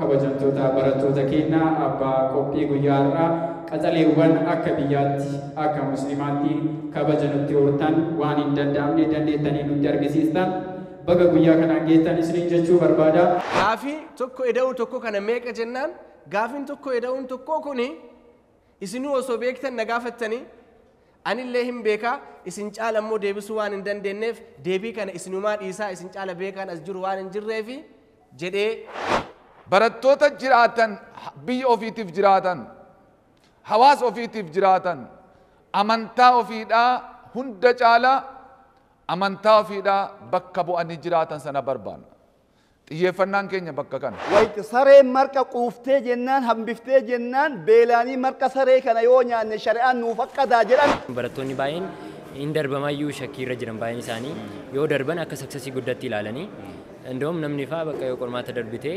kabajamtoota barattoota keenya abbaa qophii guyyaa har'aa qaxaleewwan akka biyyaatti akka musliimaatti kabaja nutti hortan waan hin danda'amne dandeettanii nutti argisiistan baga guyyaa kanaan geettan isiniin jechuu barbaada. Gaafii tokko eda'uu tokko kana meeqa jennaan gaafiin tokko eda'uun tokko kuni isinuu osoo beektan na gaafattanii anillee hin beekaa isin caala immoo deebisuu waan hin dandeenyeef deebii kana isinumaa dhiisaa isin caala beekaan as jiru waan hin jirreefi jedhee. Barattoota jiraatan biyya ofiitiif jiraatan hawaasa ofiitiif jiraatan amantaa ofiidhaa hunda caalaa amantaa ofiidhaa bakka bu'anii jiraatan sana barbaanna. Xiyyeeffannaan keenya bakka kana. Wayitti sareen marqa quuftee jennaan hambiftee jennaan beelaanii marqa saree kana yoo nyaanne shari'aan nuuf akkadaa jedhan. Barattoonni baay'een hin darbamayyuu shakkiirra jiran baay'een isaanii yoo darban akka saksasii guddatti ilaalanii እንደውም namni faa bakka yoo qormaata darbitee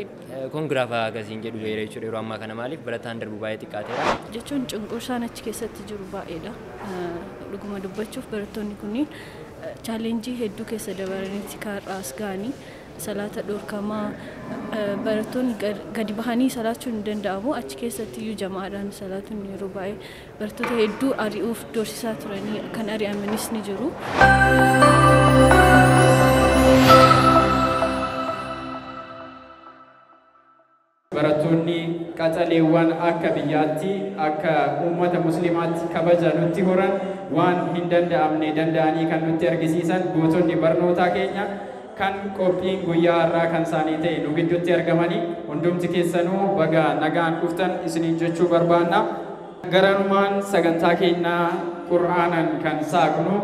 koongiraafa akkasiin jedhu jira jechuudha yeroo ammaa kana maaliif barataan darbu baay'ee xiqqaateera. Jechuun cunqursaan achi keessatti jiru baay'eedha. Dhuguma dubbachuuf barattoonni kunniin chaalenjii hedduu keessa dabaraniiti kaarraas ga'anii salaata dhorkamaa barattoonni gadi bahanii salaachuun hin danda'amu achi keessatti iyyuu jamaadhaan salaatuun yeroo baay'ee barattoota hedduu ari'uuf doorsisaa turanii kan ari'amanis ni jiru. Barattoonni qaxaleewwan akka biyyaatti akka uummata musliimaatti kabaja nutti horan waan hin danda'amne danda'anii kan nutti argisiisan gootonni barnootaa keenya kan qophiin guyyaa har'aa kan isaanii ta'e nu gidduutti argamanii hundumti keessanuu baga nagaan dhuftan isiniin jechuu barbaanna. Garanumaan sagantaa keenyaa Qur'aanan kan saaqnu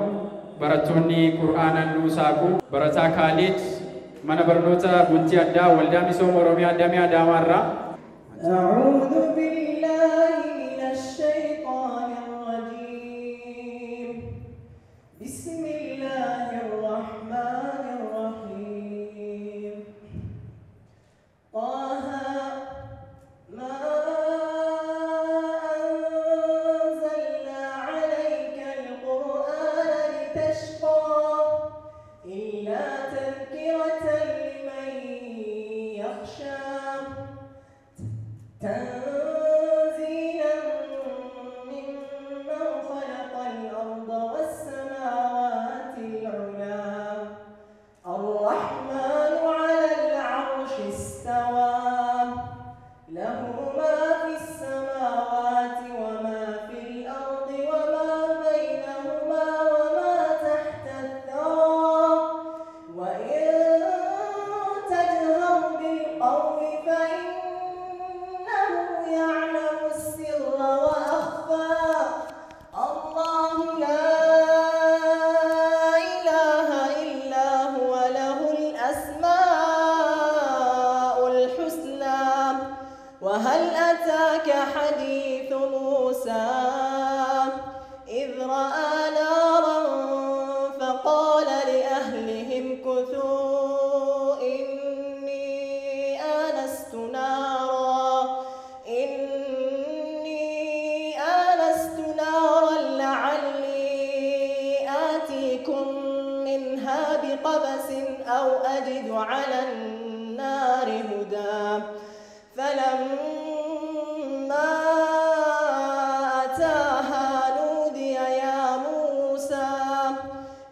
barattoonni Qur'aanan nuu saaqu barataa Kaalid mana barnoota bultii addaa waldaa misooma Oromiyaa damee Adaamaarraa. أعوذ بالله من الشيطان الرجيم بسم الله الرحمن الرحيم طه ما أنزلنا عليك القرآن لتشقى إلا تذكرة لمن يخشى تنزيلا ممن خلق الأرض والسماوات العلى الرحمن على العرش استوى له ما في السماوات وما في الأرض وما بينهما وما تحت الثرى وإن تجهر بالقول فإنه يعلم السر وأخفى الله لا إله إلا هو له الأسماء الحسنى وهل أتاك حديث موسى إذ رأى نارا فقال لأهلهم كثوا إني آنست نارا لعلي آتيكم منها بقبس أو أجد على النار هدى فلما أتاها نودي يا موسى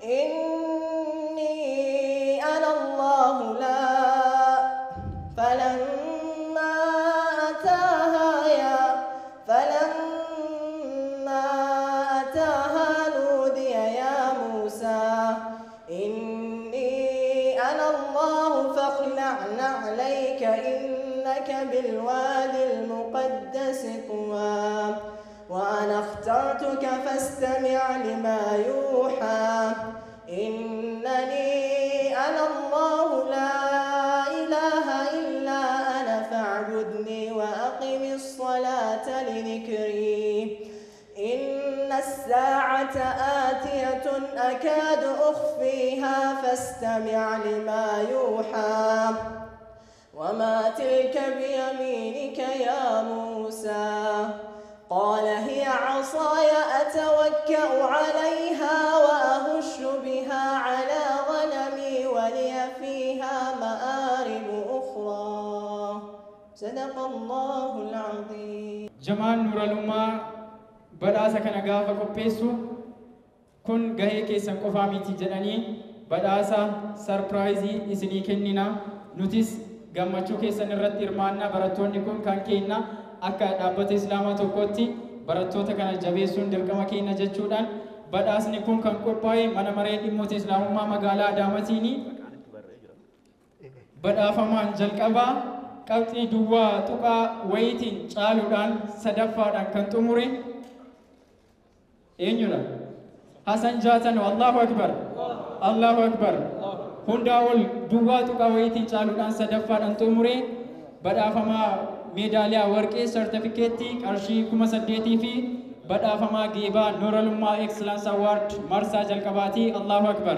إني أنا الله لا فلما أتاها نودي يا موسى إني أنا الله فاخلع نعليك إنك بالوادي المقدس طوى وأنا اخترتك فاستمع لما يوحى إنني أنا الله لا إله إلا أنا فاعبدني وأقم الصلاة لذكري إن الساعة آتية أكاد أخفيها فاستمع لما يوحى وما تلك بيمينك يا موسى قال هي عصاي أتوكأ عليها وأهش بها على غنمي ولي فيها مآرب أخرى. صدق الله العظيم. Jamaan Nuuralummaa badhaasa kana gaafa qopheessu kun gahee keessan qofaa miti jedhanii badhaasa sarpiraayizii isinii kennina. Nutis gammachuu keessan irratti hirmaannaa, barattoonni kun kan kenna, akka dhaabbata Islaamaa tokkotti barattoota kana jabeessuun dirqama keenya jechuudhaan badhaasni kun kan qophaa'e mana maree dhimmoota Islaamummaa magaalaa Adaamaatiini. Badhaafamaan jalqabaa qabxii duwwaa tuqaa wayitiin caaluudhaan sadaffaadhaan kan xumure eenyudha? Hasan Jaatano. Allahu Akbar! Allahu Akbar! Hundaa ol duwwaa tuqaa wayitiin caaluudhaan sadaffaadhaan xumure badhaafamaa meedaaliyaa warqee, sartifikeettii qarshii 8,000 fi badhaafamaa geebaa Nooralummaa Excellence Award marsaa jalqabaatii. Allahu Akbar!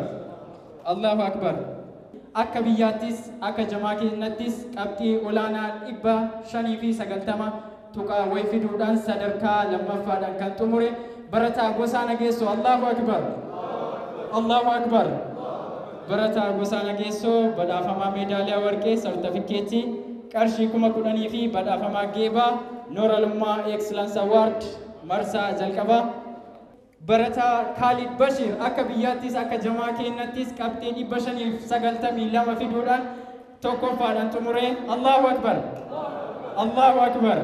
Allahu Akbar! Akka biyyaattis akka jamaa keenyattis qabxii olaanaa 590 tuqaa wayi fiduudhaan sadarkaa lammaffaadhaan kan xumure barataa Gosaa Nageessoo. Allahu Akbar! Allahu Akbar! Barataa Gosaa Nageessoo badhaafamaa meedaaliyaa warqee, sartifikeettii qarshii 10,000 fi badhaafamaa geebaa Nooralummaa Excellence Award marsaa jalqabaa. Barataa Khalid Bashir akka biyyaattis akka jamaa keenyattis qabxii 592 fiduudhaan tokkoffaadhaan xumure. Allahu Akbar! Allahu Akbar!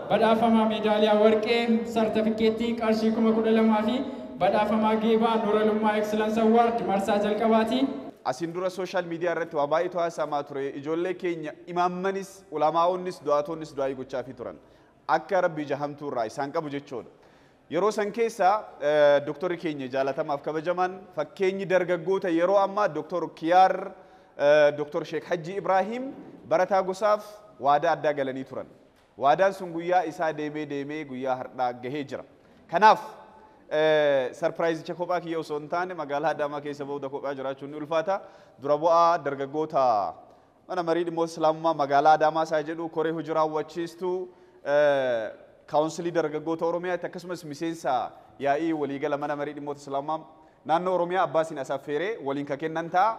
Badhaafamaa meedaaliyaa warqee, sartifikeettii qarshii 12,000 fi badhaafamaa geebaa Nooralummaa Excellence Award marsaa jalqabaati. Asiin dura social media irratti waa baay'eetu haasamaa ture. Ijoollee keenya imaammanis, ulamaa'onnis, du'aatoonnis du'aayii gochaafii turan. Akka Rabbi jahamtuu irraa isaan qabu jechuudha. Yeroo san keessa doktorri keenya jaalatamaaf kabajaman, fakkeenyi dargaggoota yeroo ammaa, Doktor Kiyaar, Doktor Sheek Hajji Ibraahim barataa Gosaaf waadaa addaa galanii turan. Waadaan sun guyyaa isaa deemee deemee guyyaa har'aa gahee jira. Kanaaf sarpiraayizicha kophaa kiyya osoo hin taane, magaalaa Adaamaa keessa booda kophaa jiraachuun ni ulfaata. Dura bu'aa dargaggoota mana marii dhimmoota Islaamummaa magaalaa Adaamaa isaa jedhu, koree hojii raawwachiistuu kaawunsilii dargaggoota Oromiyaatti, akkasumas miseensa yaa'ii waliigala mana marii dhimmoota Islaamummaa naannoo Oromiyaa Abbaasiin Asaffeeree waliin ka kennan ta'a.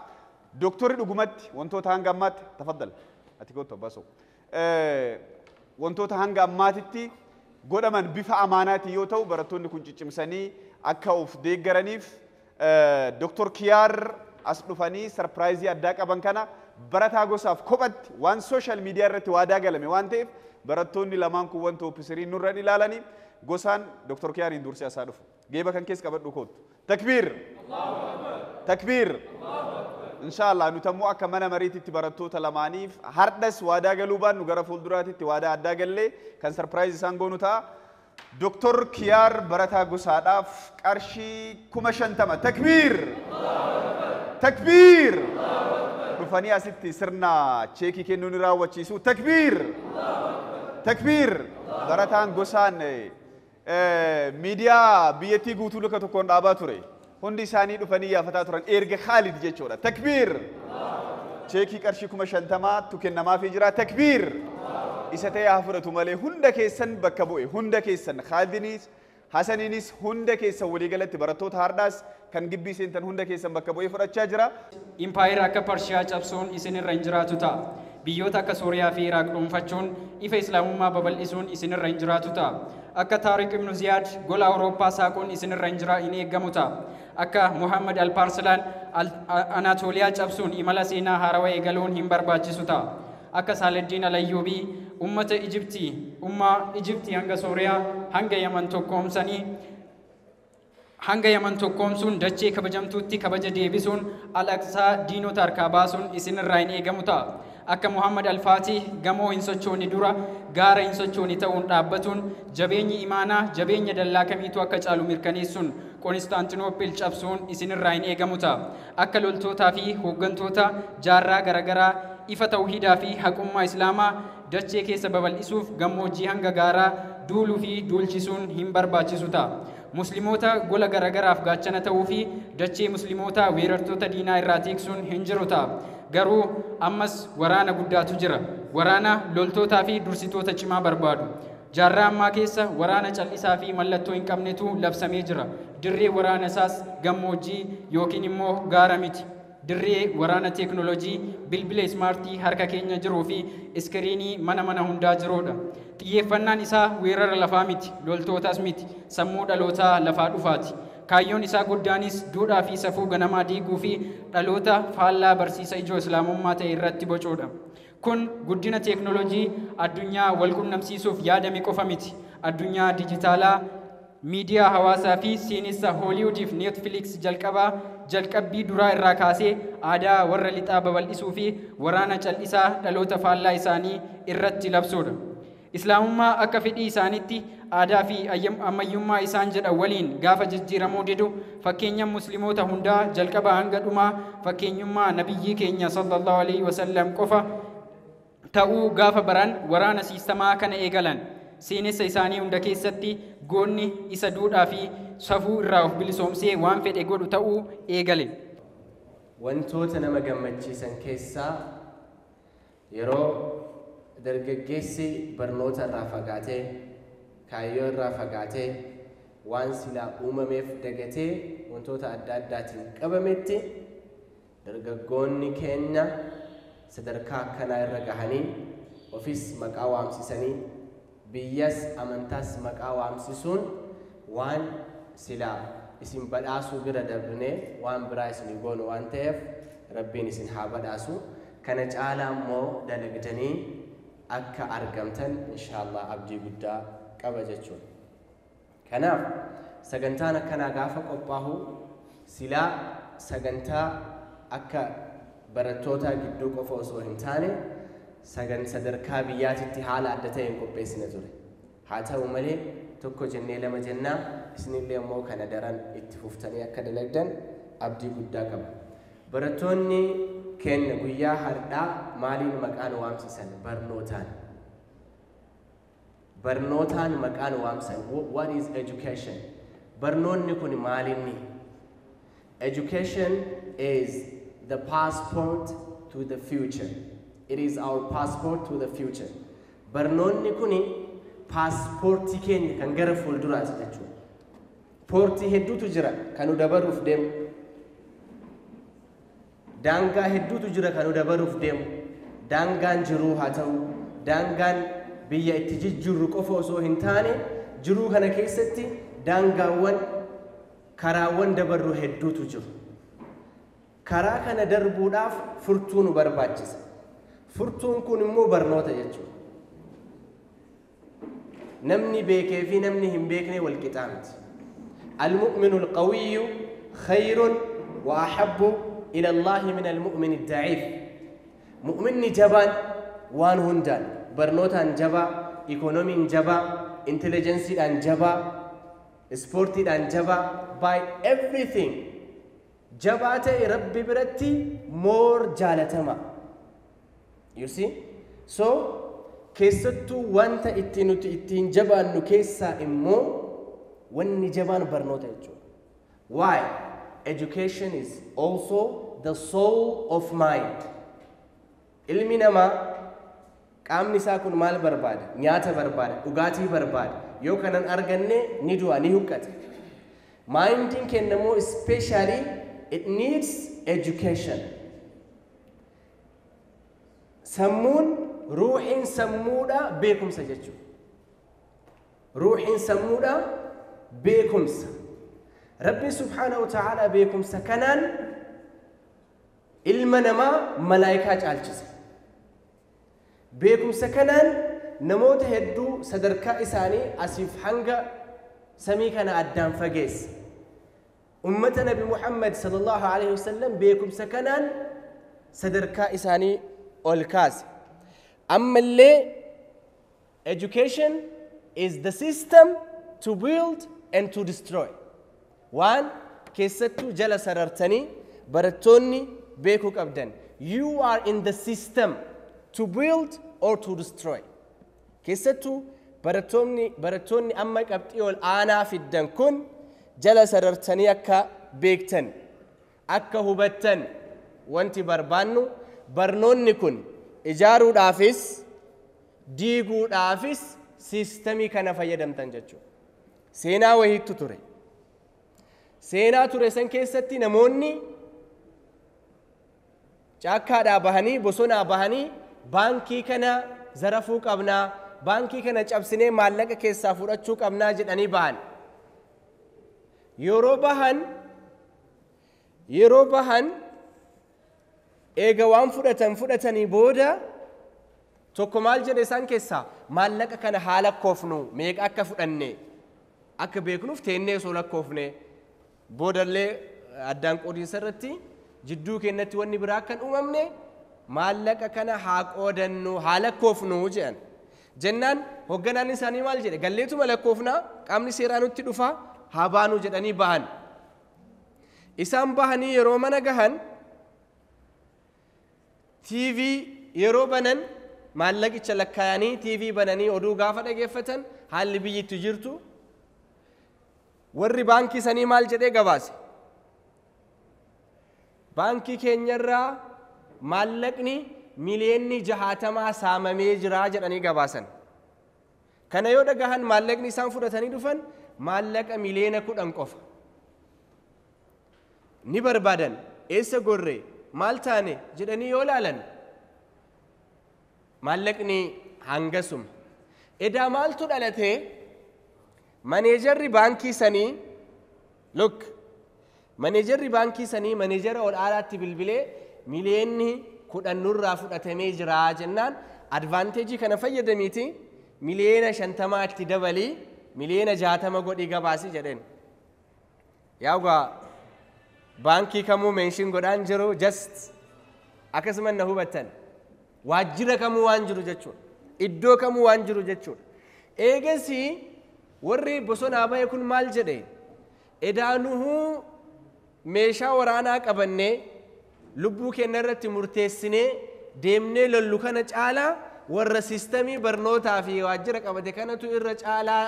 Dooktorri dhugumatti wantoota hanga ammaatti, tafaddal, ati kottu Abbaasoo, wantoota hanga ammaatitti godhaman bifa amaanaatiin yoo ta'u, barattoonni kun ciccimsanii akka of deeggaraniif Dooktor Kiyaar as dhufanii sarpiraayizii addaa qaban kana barataa Gosaaf kophatti waan social media irratti waadaa galame waan ta'eef, barattoonni lamaan kun wanta oofisirii nurran ilaalanii Gosaan Dooktor Kiyaariin dursee asaa dhufu. Geeba kan keessa qabadhu kootu. Takbiir! Takbiir! Inshaallah nuti ammoo akka mana mariititti barattoota lamaaniif hardhas waadaa galuu baannu, gara fuulduraatitti waadaa addaa gallee kan sarpiraayiz isaan goonu ta'a. Dooktor Kiyaar barataa Gosaadhaaf qarshii 50,000. Takbiir! Takbiir! Dhufanii asitti sirna cheekii kennuu ni raawwachiisu. Takbiir! Takbiir! Barataan Gosaan miidiyaa biyyattii guutuu luka tokkoon dhaabaa ture. Hundi isaanii dhufanii yaafataa turan erga Khaalid jechuudha. Takbiir! Cheekii qarshii 50,000tu kennamaafii jira. Takbiir! Isa ta'ee haa fudhatu malee hunda keessan bakka bu'e, hunda keessan, Khaalidinis Hasaniinis, hunda keessan, waliigalatti barattoota hardhaas kan gibbii seentan hunda keessan bakka bu'ee fudhachaa jira. Impaayera akka Parshiyaa cabsuun isinirra hin jiraatu ta'a. Biyyoota akka Sooriyaa fi Iraaq dhuunfachuun ifa Islaamummaa babal'isuun isinirra hin jiraatu ta'a. Akka Taariq Ibnu Ziyaad gola Awurooppaa saaquun isinirra hin jira hin eeggamu ta'a. Akka Muhammad Alparslaan Anatooliyaa cabsuun imala seenaa haarawaa eegaluun hin barbaachisu ta'a. Akka Saaladdiin Alayyuubii ummata Ijiptii, ummaa Ijiptii hanga Sooriyaa hanga Yaman tokkoomsanii, hanga Yaman tokkoomsuun dachee kabajamtuutti kabaja deebisuun Al-Aqsaa diinota harkaa baasuun isinirraa hin eegamu ta'a. Akka Muhammad Alfaatii gamoo hin sochoone dura gaara hin sochoone ta'uun dhaabbatuun jabeenyi imaanaa jabeenya dallaa kamiitu akka caalu mirkaneessuun Qonistaantinooppil cabsuun isinirraa hin eegamu ta'a. Akka loltootaa fi hooggantoota jaarraa garaagaraa ifa tawhiidaa fi haqummaa Islaamaa dachee keessa babal'isuuf gammoojjii hanga gaaraa duuluu fi duulchisuun hin barbaachisu ta'a. Musliimoota gola garagaraaf gaachana ta'uu fi dachee musliimoota weerartoota diinaa irraa tiksuun hin jiru ta'a. Garuu ammas waraana guddaatu jira. Waraana loltootaa fi dursitoota cimaa barbaadu. Jaarraa ammaa keessa waraana cal'isaa fi mallattoo hin qabnetu labsamee jira. Dirree waraana isaas gammoojjii yookiin immoo gaara miti. Dirree waraana teeknooloojii bilbila ismaartii harka keenya jiruu fi iskiriinii mana mana hundaa jirudha. Xiyyeeffannaan isaa weerara lafaa miti, loltootas miti, sammuu dhalootaa lafaa dhufaati. Kaayyoon isaa guddaanis duudhaa fi safuu ganamaa diiguu fi dhaloota faallaa barsiisa ijoo islaamummaa ta'e irratti bocuudha. Kun guddina teeknooloojii addunyaa wal qunnamsiisuuf yaadame qofa miti. Addunyaa dijitaalaa, miidiyaa hawaasaa fi siinissa Hooliwudiif Neetfiliks jalqabaa jalqabbii duraa irraa kaasee aadaa warra lixaa babal'isuu fi waraana cal'isaa dhaloota faallaa isaanii irratti labsuudha. Islaamummaa akka fedhii isaaniitti aadaa fi ammayyummaa isaan jedhan waliin gaafa jijjiiramuu didu fakkeenya musliimoota hundaa jalqaba hanga dhumaa fakkeenyummaa nabiyyii keenya sallallahu alaihi wasallam qofa ta'uu gaafa baran waraana siistamaa kana eegalan. Seenessa isaanii hunda keessatti goonni isa duudhaa fi safuu irraa of bilisoomsee waan fedhe godhu ta'uu eegale. Wantoota nama gammachiisan keessaa yeroo dargaggeessi barnoota irraa fagaatee, kaayyoo irraa fagaatee, waan silaa uumameef dagatee wantoota adda addaatiin qabametti dargaggoonni keenya sadarkaa akkanaa irra gahanii ofis maqaa waamsisanii biyyas amantaas maqaa waamsisuun waan silaa isin badhaasuu bira darbinee waan biraa isin goonu waan ta'eef Rabbiin isin haa badhaasu. Kana caalaa immoo dalagdanii akka argamtan inshaallah abdii guddaa qaba jechuudha. Kanaaf sagantaan akkanaa gaafa qophaahu silaa sagantaa akka barattoota gidduu qofa osoo hin taane sadarkaa biyyaatitti haala adda ta'een qopheessina ture. Haa ta'u malee tokko jennee lama jennaa isinillee immoo kana daran itti fuftanii akka dalagdan abdii guddaa qaba. Barattoonni keenya guyyaa har'aa maaliin maqaan waamsisan? Barnootaan. Barnootaan maqaan waamsan. What is education? Barnoonni kun maalinni? Education is the passport to the future. It is our passport to the future. Barnoonni kuni paaspoortii keenya kan gara fuulduraati jechuudha. Poortii hedduutu jira kan nu dabaruuf deemu. Daangaa hedduutu jira kan nu dabaruuf deemu. Daangaan jiruu haa ta'u, daangaan biyya itti jijjiirru qofa osoo hin taane jiruu kana keessatti daangaawwan karaawwan dabarru hedduutu jiru. Karaa kana darbuudhaaf furtuu nu barbaachisa. Furtuun kun immoo barnoota jechuudha. Namni beekee fi namni hin beekne wal qixaa miti. المؤمن القوي خير وأحب إلى الله من المؤمن الضعيف. مؤمن جبان وان هندان برنوتان جبا، إيكونومين جبا، intelligence جبا، سبورتي جبا، by everything jabaa ta'e Rabbi biratti more jaalatama. You see? So keessattuu wanta itti nuti ittiin jabaannu keessaa immoo wanni jabaan barnoota jechuudha. Why? Education is also the soul of mind. Ilmi namaa qaamni isaa kun maal barbaada? Nyaata barbaada, dhugaatii barbaada. Yoo kanan arganne ni du'a, ni huqqata. Mindiin keenya immoo especially it needs education. Sammuun ruuxiin sammuudha beekumsa jechuudha. Ruuxiin sammuudha beekumsa. Rabbi subhaanahu wa ta'ala beekumsa kanaan ilma namaa malaayikaa caalchisa. Beekumsa kanaan namoota hedduu sadarkaa isaanii asiif hanga samii kana addaan fageessa. Ummata Nabi Muhammad sallallahu alaihi wasallam beekumsa kanaan sadarkaa isaanii ol kaase. Ammallee education is the system to build and to destroy. Waan keessattuu jala sarartanii barattoonni beekuu qabdan. You are in the system to build or to destroy. Keessattuu barattoonni amma qabxii ol aanaa fiddan kun jala sarartanii akka beektan, akka hubattan wanti barbaannu barnoonni kun ijaaruudhaafis diiguudhaafis siistamii kana fayyadamtan jechuudha. Seenaa wayiitu ture. Seenaa ture san keessatti namoonni Caakkaadhaa bahanii, bosonaa bahanii, baankii kana zarafuu qabnaa, baankii kana cabsinee maallaqa keessaa fudhachuu qabnaa jedhanii bahan. Yeroo bahan eega waan fudhatan fudhatanii booda, tokko maal jedhe isaan keessaa? Maallaqa kana haa lakkoofnu, meeqa akka fudhanne akka beeknuuf teennee osoo lakkoofne, boodallee addaan qoodiinsa irratti jidduu keenyatti wanni biraa akka hin uumamne, maallaqa kana haa qoodannu, haa lakkoofnu jedhan. Jennaan hoogganaan isaanii maal jedhe? Galleetuma lakkoofnaa, qaamni seeraa nutti dhufa, haa baanu jedhanii bahan. Isaan bahanii yeroo mana gahan, TV yeroo banan, maallaqicha lakkaayanii TV bananii oduu gaafa dhageeffatan, haalli biyyitti jirtu, warri baankii sanii maal jedhee gabaase? Baankii keenyarraa maallaqni miliyoonni 60 saamamee jira jedhanii gabaasan. Kana yoo dhagahan, maallaqni isaan fudhatanii dhufan maallaqa miliyoona 10 qofa. Ni barbaadan, eessa gorree, maal taane jedhanii yoo laalan, maallaqni hangasuma. Edaa maaltu dhalatee? Maneejarri baankii sanii, look, maneejarri baankii sanii maneejara ol aanaatti bilbilee, miliyoonni 10 nurraa fudhatamee jira jennaan, advantage kana fayyadamiiti miliyoona 50 itti dabalii, miliyoona 60 godhii gabaasi jedheen. Yaa'ugaa baankii kamuu mention godhaan jiru, just akkasuma na hubattan, waajjira kamuu waan jiru jechuudha. Iddoo kamuu waan jiru jechuudha. Eegasii warri bosonaa bahe kun maal jedhe? Edaanuhuu meeshaa waraanaa qabannee lubbuu keenya irratti murteessinee deemnee lollu kana caalaa, warra system barnootaa fi waajjira qabate kanatu irra caalaa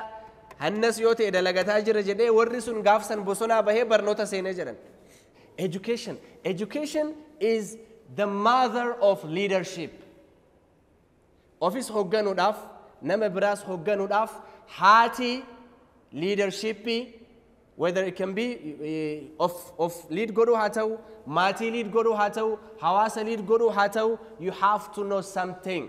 hannas yoo ta'e dalagataa jira jedhee, warri sun gaafsan bosonaa bahee barnoota seenee jedhan. Education. Education is the mother of leadership. Ofis hoogganuudhaaf, nama biraas hoogganuudhaaf, haati leadershipii, whether it can be of lead godhuu haa ta'u, maatii lead godhuu haa ta'u, hawaasa lead godhuu haa ta'u, you have to know something.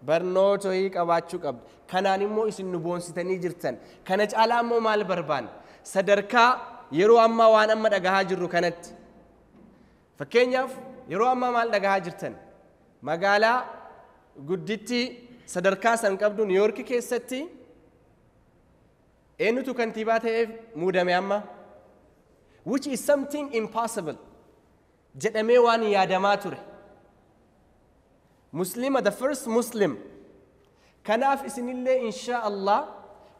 Barnoota wayii qabaachuu qabda. Kanaan immoo isin nu boonsitanii jirtan. Kana caalaa immoo maal barbaanna? Sadarkaa yeroo ammaa waan amma dhagahaa jirru kanatti. Fakkeenyaaf, yeroo ammaa maal dhagahaa jirtan? Magaalaa gudditti sadarkaa san qabdu, Niiyoorki keessatti, eenyutu kantiibaa ta'eef muudame amma? Which is something impossible jedhamee waan yaadamaa ture. Muslima, the first Muslim. Kanaaf isinillee insha Allah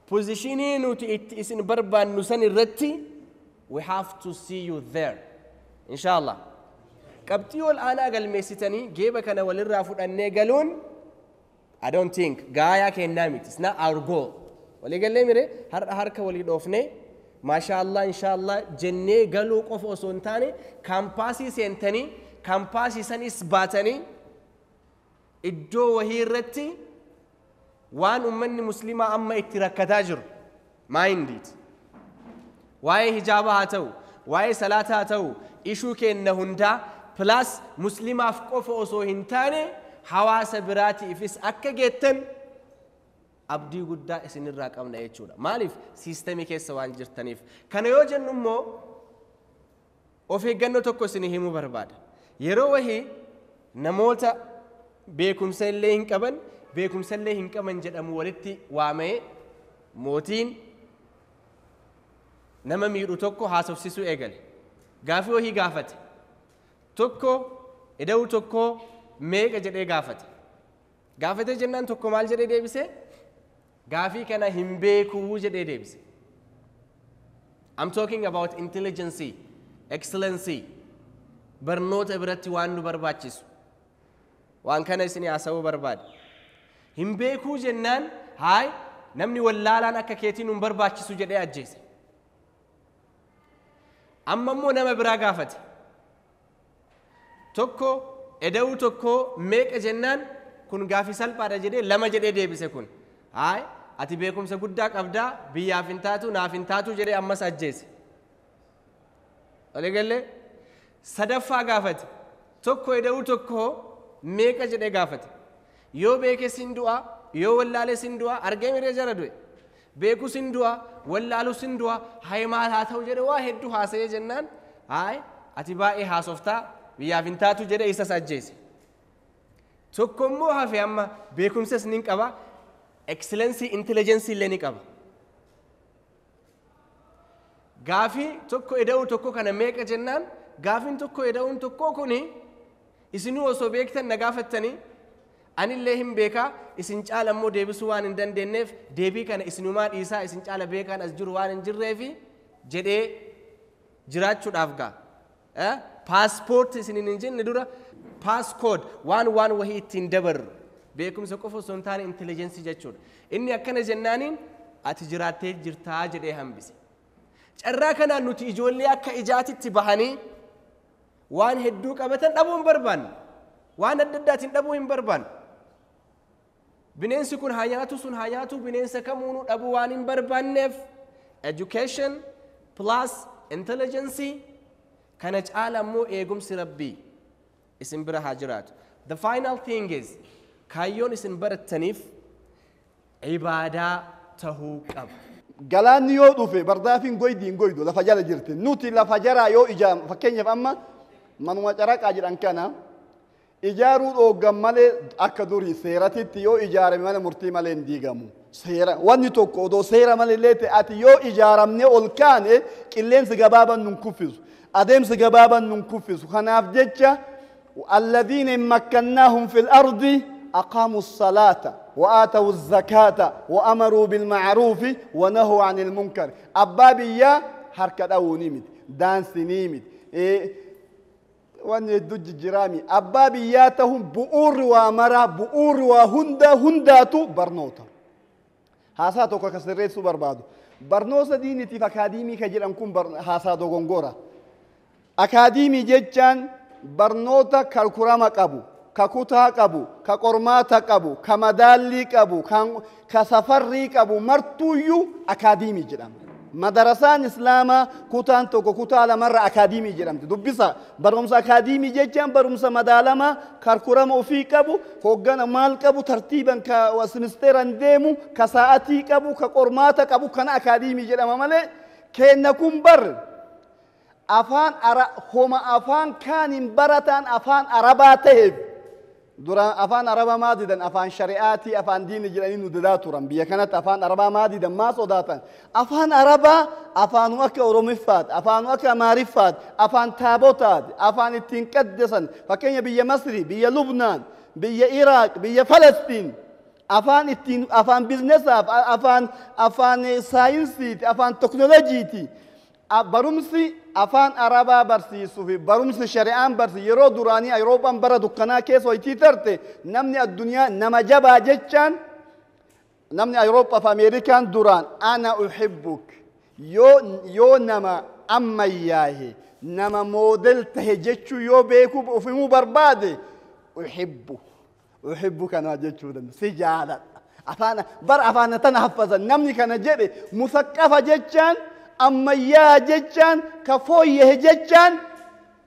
position nuti itti isin barbaannu san irratti we have to see you there. Insha Allah. Qabxii ol aanaa galmeessitanii geeba kana walirraa fudhannee galuun, I don't think gaayaa kennaa miti. It's not our goal. Walii gallee mire? Har'a harka walii dhoofnee maasha Allah, insha Allah jennee galuu qofa osoo hin taane, campus seentanii, campus sanis baatanii, iddoo wahii irratti waan ummanni muslimaa amma itti rakkataa jiru maayindiiti. Waa'ee hijaabaa haa ta'u, waa'ee salaataa haa ta'u, ishuu kenna hundaa, plus muslimaaf qofa osoo hin taane hawaasa biraatiifis akka geettan abdii guddaa isinirraa qabna jechuudha. Maaliif? System keessa waan jirtaniif. Kana yoo jennu immoo of eeggannoo tokko isinii himuu barbaada. Yeroo wahii namoota beekumsa illee hin qaban, beekumsa illee hin qaban jedhamu walitti waamee, mootiin nama miidhu tokko haasofsisuu eegale. Gaafii wahii gaafate. Tokko ida'uu tokko meeqa jedhee gaafate. Gaafatee jennaan tokko maal jedhee deebise? Gaafii kana hin beekuu jedhee deebise. I'm talking about intelligence, excellency, barnoota biratti waan nu barbaachisu. Waan kana isin haasa'uu barbaada. Hin beekuu jennaan, haay, namni wallaalaan akka keetii nu hin barbaachisu jedhee ajjeese. Amma immoo nama biraa gaafate. Tokko eda'uu tokko meeqa jennaan, kun gaafii salphaadha jedhee lama jedhee deebise kun. Haay, ati beekumsa guddaa qabdaa, biyyaaf hin taatu, naaf hin taatu jedhee ammas ajjeese. Waliigallee? Sadaffaa gaafate. Tokko eda'uu tokko meeqa jedhee gaafate. Yoo beeke sin du'a, yoo wallaale sin du'a, argee miree jara du'e. Beeku sin du'a, wallaalu sin du'a, hayi maal haa ta'u jedhe waa hedduu haasa'ee jennaan, hayi ati baay'ee haasoftaa biyyaaf hin taatu jedhe isas ajjeese. Tokko immoo hafe amma beekumsas ni qaba, excellency intelligence illee ni qaba. Gaafii tokko eda'uu tokko kana meeqa jennaan, gaafiin tokko eda'uun tokko kuni isinuu osoo beektan na gaafattanii anillee hin beekaa isin caala immoo deebisuu waan hin dandeenyeef deebii kana isinumaa dhiisaa isin caala beekaan as jiru waan hin jirreefi jedhee jiraachuudhaaf gaa. Paaspoortii isiniin hin jenne dura paaskood waan wahii ittiin dabarru beekumsa qofa osoo hin taane intelligensii jechuudha. Inni akkana jennaaniin ati jiraattee jirtaa jedhee hambise. Carraa kanaan nuti ijoollee akka ijaatitti bahanii waan hedduu qabatan dhabuu hin barbaannu. Waan adda addaatiin dhabuu hin barbaannu. Bineensi kun haa nyaatu sun haa nyaatu bineensa kamuunuu dhabuu waan hin barbaanneef education plus intelligence kana caala immoo eegumsi rabbii isin bira haa jiraatu. The final thing is kaayyoon isin barattaniif ibaadaa tahuu qaba. Galaanni yoo dhufe bardaafiin goydi hin goydu lafa jala jirti. Nuti lafa jaraa yoo ijaam fakkeenyaaf amma manuma caraqaa jedhan kana ijaaruu dhooggan malee akka durii seeratitti yoo ijaarame mana murtii malee hin diigamu. Seera wanni tokko odoo seera malee illee ta'e ati yoo ijaaramnee ol kaane qilleensi gabaabaan nun kuffisu. Adeemsi gabaabaan nun kuffisu. Kanaaf jecha alladhiina in makkannaahum fil ardi أقاموا الصلاة وآتوا الزكاة وأمروا بالمعروف ونهوا عن المنكر. أبابية حركة أو نيمت دانس نيمت إيه وان يدج جرامي أبابياتهم بؤور ومرا بؤور وهندا هنداتو برنوتا هاساتو كسريت سوبر بادو برنوسا دينتي فأكاديمي كجير أنكم هاساتو غونغورا أكاديمي جيتشان برنوتا كالكراما كابو ka kutaa qabu, ka qormaata qabu, ka madaallii qabu, ka safarrii qabu martuuyyuu akaadiimii jedhama. Madarasaan Islaamaa kutaan tokko kutaa lamarra akaadiimii jedhamti. Dubbisa barumsa akaadiimii jechaan barumsa madaalamaa karkurama ofii qabu, hoggana maal qabu, tartiiban ka simisteeran deemu, ka sa'atii qabu, ka qormaata qabu kana akaadiimii jedhama malee kenna kun bar afaan ara homa afaan kaaniin barataan afaan arabaa ta'eef duraan afaan arabaa maa didan afaan shari'aatii afaan diini jedhanii nu didaa turan biyya kanatti afaan arabaa maa didan maa sodaatan afaan arabaa afaanu akka oromiffaati afaanu akka amaariffaati afaan taabotaati afaan ittiin qaddasan fakkeenya biyya Masrii biyya Lubnaan biyya Iraaq biyya Falastiin afaan ittiin afaan biznesaaf afaan saayinsiiti afaan teknooloojiiti. Barumsi afaan arabaa barsiisuu fi barumsi shari'aan barsiisu yeroo duraanii Awurooppaan bara dukkanaa keessa hojiitii tarte namni addunyaa nama jabaa jechaan namni Awurooppaa fi Ameerikaan duraan ana uhibbuk yoo nama ammayyaahe nama moodel tahe jechuu yoo beekuu of himuu barbaade uhibbu kana jechuu danda'a si jaaladha afaan bara afaan tana haffazan namni kana jedhe musaqqafa jechaan ammayyaa jechaan ka fooyyahe jechaan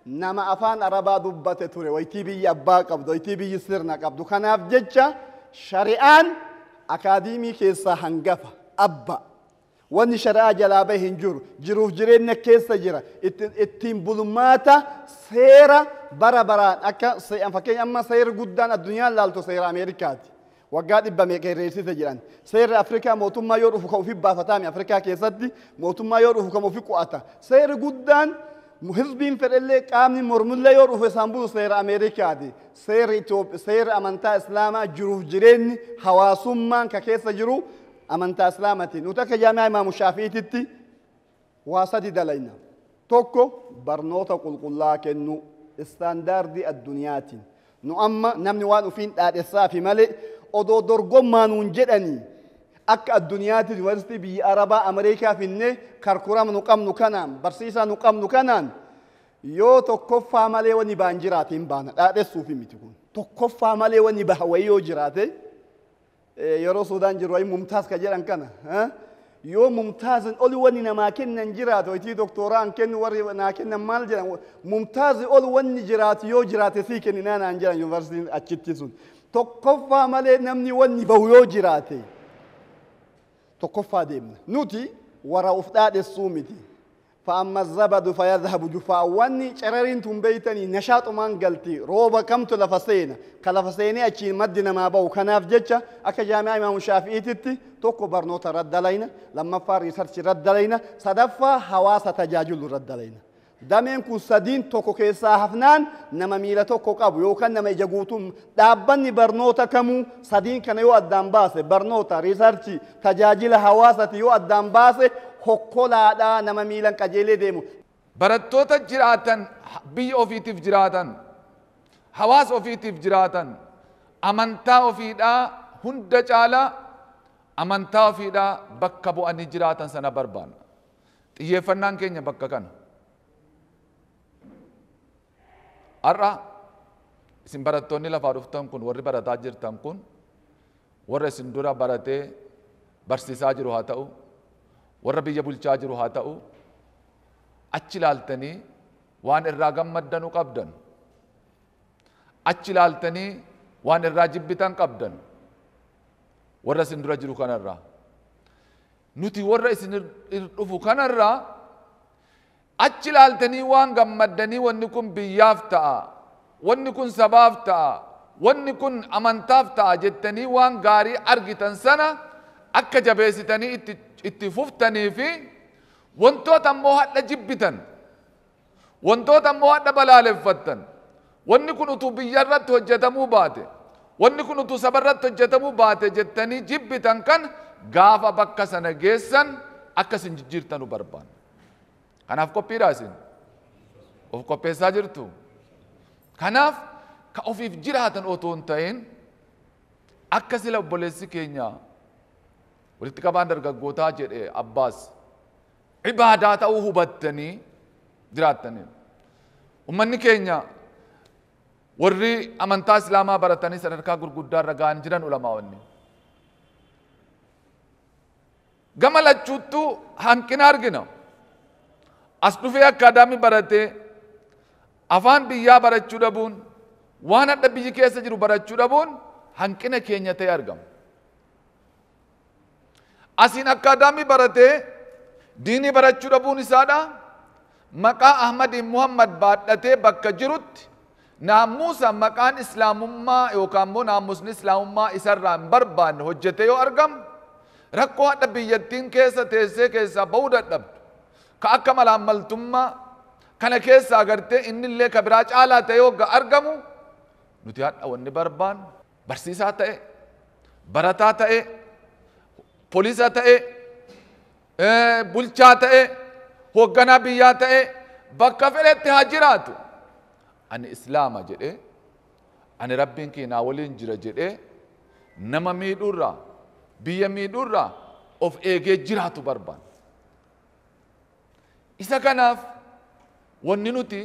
nama afaan arabaa dubbate ture waytii biyya abbaa qabdu waytii biyyi sirna qabdu kanaaf jecha shari'aan akaadiimii keessaa hangafa abba wanni shari'aa jalaa bahe hin jiru jiruuf jireenya keessa jira ittiin bulmaata seera bara baraan akka fakkeenya amma seerri guddaan addunyaan laaltu seera Ameerikaati. Waggaa dhibba meeqa herreessise jedhan seerri Afrikaa mootummaa yoo dhufu kan ofii baafataami Afrikaa keessatti mootummaa yoo dhufu kan ofii qo'ata seerri guddaan hizbiin fedhellee qaamni mormullee yoo dhufu isaan bulu seera Ameerikaati seerri Itoophiyaa seerri amantaa Islaamaa jiruuf jireenyi hawaasummaan ka keessa jiru amantaa Islaamaati nuti akka jaami'aa Imaamu Shaafi'iititti waa sadi dalayna tokko barnoota qulqullaa kennu istaandaardii addunyaatiin nu amma namni waan ofiin dhaadhessaafi malee odoo dorgommaa nuun jedhanii akka addunyaatti yuunivarsiitii biyya Arabaa Ameerikaa finnee karkurama nu qabnu kanaan barsiisaa nu qabnu kanaan yoo tokkoffaa malee wanni baan jiraate hin baana dhaadhessuufi miti kun tokkoffaa malee wanni baha wayii yoo jiraate yeroo Suudaan jiru wayii mumtaas ka jedhan kana Yoo mumtaazin oli wanni namaa kennan jiraatu itii doktoraan kennu warri naa kennan maal jedhan mumtaazi ol wanni jiraatu yoo jiraate sii kenninaa naan jedhan yuunivarsiitiin achitti sun. Tokkoffaa malee namni wanni bahu yoo jiraate tokkoffaa deemna. Nuti warra of dhaadhessuu miti. فأما الزبد فيذهب جفاء واني شررين تنبيتني نشاط من قلتي روبا كمت لفسينا كلفسيني أشي مدنا ما بو كناف جتشا أكا جامعة إمام الشافعي تتي توكو برنوتا رد علينا لما فار ريسيرش رد علينا صدفة حواسة تجاجل رد علينا دامين كو سدين توكو كيسا هفنان نما ميلا توكو قابو يوكان نما إجاقوتم دابني برنوتا كمو سدين كان يو أدام باسي برنوتا ريسيرشي تجاجل حواسة يو أدام باسي hokkolaadhaa nama miilan qajeelee deemu. Barattoota jiraatan biyya ofiitiif jiraatan, hawaasa ofiitiif jiraatan, amantaa ofiidhaa hunda caalaa amantaa ofiidhaa bakka bu'anii jiraatan sana barbaanna. Xiyyeeffannaan keenya bakka kana. Har'a isin barattoonni lafaa dhuftan kun warri barataa jirtan kun warra isin dura baratee barsiisaa jiru haa ta'u warra biyya bulchaa jiru haa ta'u achi ilaaltanii waan irraa gammaddanuu qabdan achi ilaaltanii waan irraa jibbitan qabdan warra isin dura jiru kanarraa nuti warra isin dhufu kanarraa achi ilaaltanii waan gammaddanii wanni kun biyyaaf ta'a wanni kun sabaaf ta'a wanni kun amantaaf ta'a jettanii waan gaarii argitan sana akka jabeessitanii itti fuftanii fi wantoota ammoo hadha jibbitan wantoota ammoo hadha balaaleffattan wanni kun utuu biyya irratti hojjetamuu baate wanni kun utuu saba irratti hojjetamuu baate jettanii jibbitan kan gaafa bakka sana geessan akka isin jijjiirtanu barbaanna. Kanaaf qophiidha isin of qopheessaa jirtu. Kanaaf ka ofiif jiraatan otoo hin ta'in akka sila obboleessi keenya walitti qabaan dargaggootaa jedhe Abbaas ibaadaa ta'uu hubattanii jiraattanii. Uummanni keenya warri amantaa Islaamaa baratanii sadarkaa gurguddaa irra ga'an jiran ulamaa'onni. Gama lachuuttuu hanqina argina. As dhufee akkaadaamii baratee afaan biyyaa barachuu dhabuun waan hadha biyyi keessa jiru barachuu dhabuun hanqina keenya ta'e argama. Asiin akkaadaamii baratee diinii barachuu dhabuun isaadha. Maqaa Ahmadiin Muhammad baadhatee bakka jirutti naamusa maqaan Islaamummaa yookaan immoo naamusni Islaamummaa isarraa hin barbaanne hojjetee yoo argamu rakkoo hadha biyyattiin keessa teessee keessaa bahuu dadhabdu. Ka akka malaammaltummaa kana keessaa agartee innillee ka biraa caalaa ta'e yoo argamu nuti hadha wanni barbaannu barsiisaa ta'e barataa ta'e poolisa ta'e bulchaa ta'e hoogganaa biyyaa ta'e bakka fedhetti haa jiraatu. Ani Islaama jedhee ani Rabbiin keenyaa waliin jira jedhee nama miidhuurraa biyya miidhuurraa of eegee jiraatu barbaanna. Isa kanaaf wanni nuti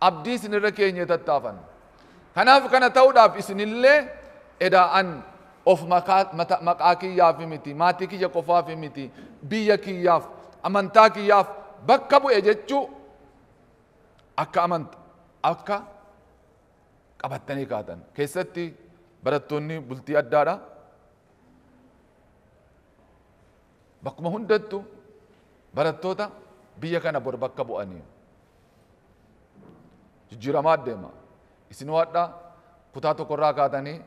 abdii isinirra keenyee tattaafanna. Kanaaf kana ta'uudhaaf isinillee edaa'an of maqaa kiyyaaf miti, maatii kiyya qofaaf miti, biyya kiyyaaf, amantaa kiyyaaf bakka bu'e jechuu akka amanta akka qabattanii kaatan. Keessatti barattoonni bultii addaadha. Bakkuma hundattuu barattoota biyya kana bor bakka bu'anii jijjiiramaa deema. Isin waadhaa kutaa tokkorraa kaatanii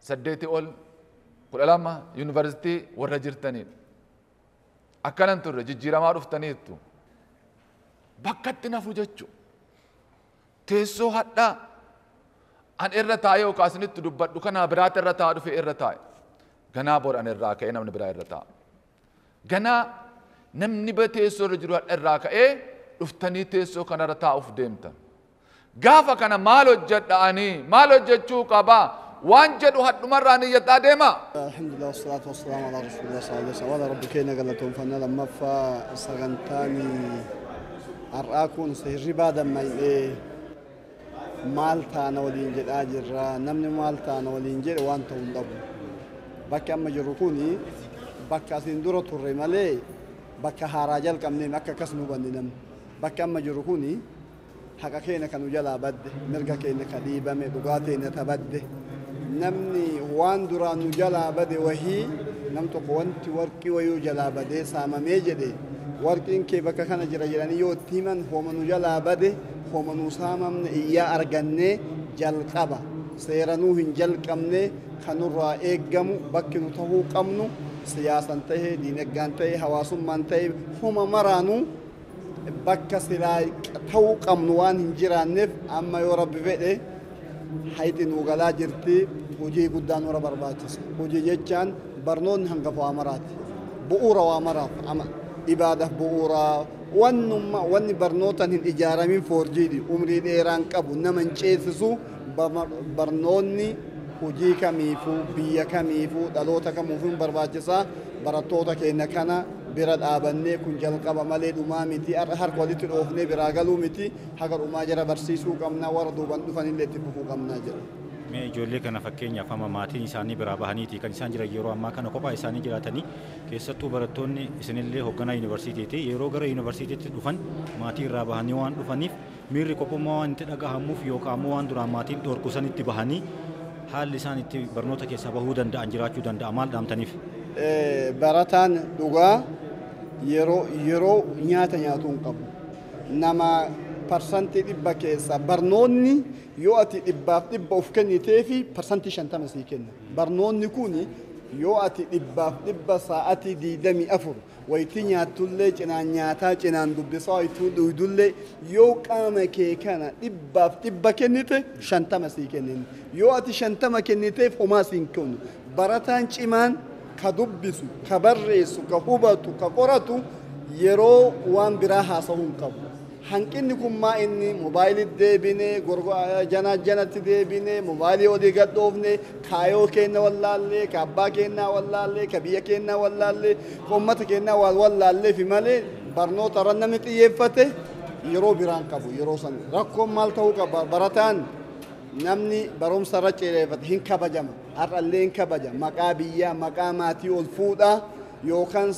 8 ol 12 yuunivarsiitii warra jirtanidha. Akkanan turre jijjiiramaa dhuftaniittu. Bakkatti nafu jechuudha. Teessoo hadhaa an irra taa'ee yookaan isinitti dubbadhu kanaa biraatti irra taa'aa dhufe irra taa'e. Ganaa bor an irraa ka'ee namni biraa irra taa'a. Ganaa namni teessoo irra jiru hadha irraa ka'ee dhuftanii teessoo kanarra taa'uuf deemtan. Gaafa kana maal hojjedha ani maal hojjechuu qabaa waan jedhu hadhumarraa niyyataa deema. Alhamdulillah wasalaatu wasalaamu ala rasuulillah sallallahu alaihi wasallam. Rabbi keenya galatoonfanna lammaffaa sagantaani har'aa kun hirribaa dammaa'ee maal taana waliin jedhaa jirra. Namni maal taana waliin jedhe waan ta'uu hin dhabu. Bakki amma jirru kuni Bakka asiin dura turre malee bakka haaraa jalqabnee akka akkas nu hubanne namni. Bakka amma jiru kuni haqa keenya kan nu jalaa badde, mirga keenya ka dhiibame, dhugaa teenya ta badde. Namni waan duraan nu jalaa bade wahii nam tokko wanti warqii wayuu jalaa badee saamamee jedhe warqiin kee bakka kana jira jedhanii yoo itti himan hooma nu jalaa bade hooma nu saamamne iyyaa argannee jalqaba. Seeranuu hin jalqabne kan nurraa eeggamu bakki nu tahuu qabnu siyaasan tahee diinagdeen tahee hawaasummaan tahee hooma maraanuu bakka silaa ta'uu qabnu waan hin jiraanneef amma yoo Rabbi fedhe hayxi nuu galaa jirti. Hojii guddaa nurra barbaachisa. Hojii jechaan barnoonni hangafa waa maraati. Bu'uura waa maraaf ibaadaaf bu'uura wannummaa wanni barnootaan hin ijaaramin foorjiidhi umrii dheeraan qabu nama hin ceesisu. Barnoonni hojii kamiifuu biyya kamiifuu dhaloota kamiifuu hin barbaachisaa. Barattoota keenya kana bira dhaabannee kun jalqaba malee dhumaa miti, harka walitti dhoofnee biraa galuu miti, haga dhumaa jara barsiisuu qabna, warra duuban dhufanillee itti fufuu qabnaa jedha. Mee ijoollee kana fakkeenyaaf amma maatiin isaanii biraa bahaniiti kan isaan jiran yeroo ammaa kana kophaa isaanii jiraatanii, keessattuu barattoonni isinillee hoogganaa yuunivarsiitiiti yeroo gara yuunivarsiitiitti dhufan maatii irraa bahanii waan dhufaniif miirri kophummaa waan itti dhagahamuuf yookaan ammoo waan duraan maatiin dhorku sanitti bahanii haalli isaan itti barnoota keessaa bahuu danda'an jiraachuu danda'a, maal dhaamtaniif? Barataan dhugaa yeroo nyaata nyaatuu hin qabu. Nama 100% keessa barnoonni yoo ati 100% of kenniteefi 50% sii kenna. Barnoonni kun yoo ati 100% sa'aatii 24 wayitii nyaattullee cinaan nyaataa cinaan dubbisaa wayituu dhuydullee yoo qaama kee kana 100% kennite 50 sii kennin. Yoo ati 50 kenniteef homaa siin kennu. Barataan cimaan ka dubbisu, ka barreessu, ka hubatu, ka qoratu yeroo waan biraa haasa'uu hin qabu. Hanqinni kun maa inni moobaayilii deebinee janaa janatti deebinee moobaayilii olii gad dhoofne kaayoo keenya wallaallee ka abbaa keenyaa wallaallee ka biyya keenyaa wallaallee ka uummata keenyaa wal wallaallee fi malee barnoota irra namni xiyyeeffate yeroo biraan qabu yeroo san rakkoon maal ta'uu qaba. Barataan namni barumsa irra xiyyeeffate hin kabajama, har'allee hin kabaja, maqaa biyyaa maqaa maatii ol fuudha yookaan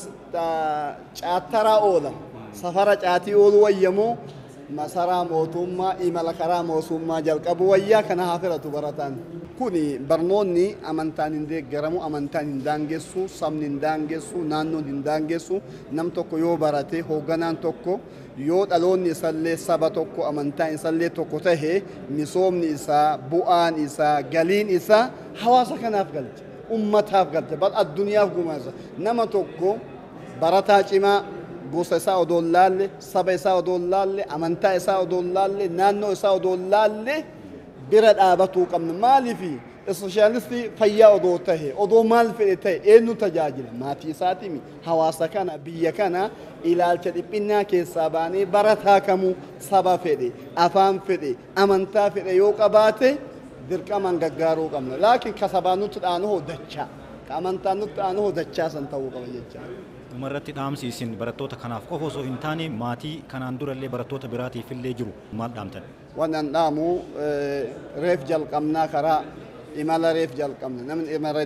caattaraa oola. Safara caatii ooluu wayyamoo masaraa mootummaa imala karaa mootummaa jalqabu wayyaa kana haa filatu barataan. Kuni barnoonni amantaan hin deeggaramu, amantaan hin daangessu, sabni hin daangessu, naannoon hin daangessu. Nam tokko yoo barate hoogganaan tokko yoo dhaloonni isallee saba tokko amantaan isallee tokko tahe misoomni isaa, bu'aan isaa, galiin isaa hawaasa kanaaf galcha, ummataaf galcha, bal addunyaaf gumaasa. Nama tokko barataa cimaa gosa isaa odoo hin laalle, saba isaa odoo hin laalle, amantaa isaa odoo hin laalle, naannoo isaa odoo hin laalle bira dhaabatuu qabna. Maaliifi ispeeshaalistii fayyaa odoo tahe, odoo maal fedhe tahe eenyu tajaajila? Maatii isaatiimi, hawaasa kana, biyya kana ilaalcha dhiphinnaa keessaa baanee barataa kamuu saba fedhe, afaan fedhe, amantaa fedhe yoo qabaate dirqamaan gaggaaruu qabna. Laakiin ka sabaan nutti dhaanu hoo dachaa, ka amantaan nutti dhaanu hoo dachaa san ta'uu qaba jecha. Dhumarratti dhaamsi isin barattoota kanaaf qofa osoo hin taane maatii kanaan durallee barattoota biraatiif illee jiru maal dhaamtan? Waan an dhaamu reef jalqabnaa karaa imala reef jalqabna. Namni imala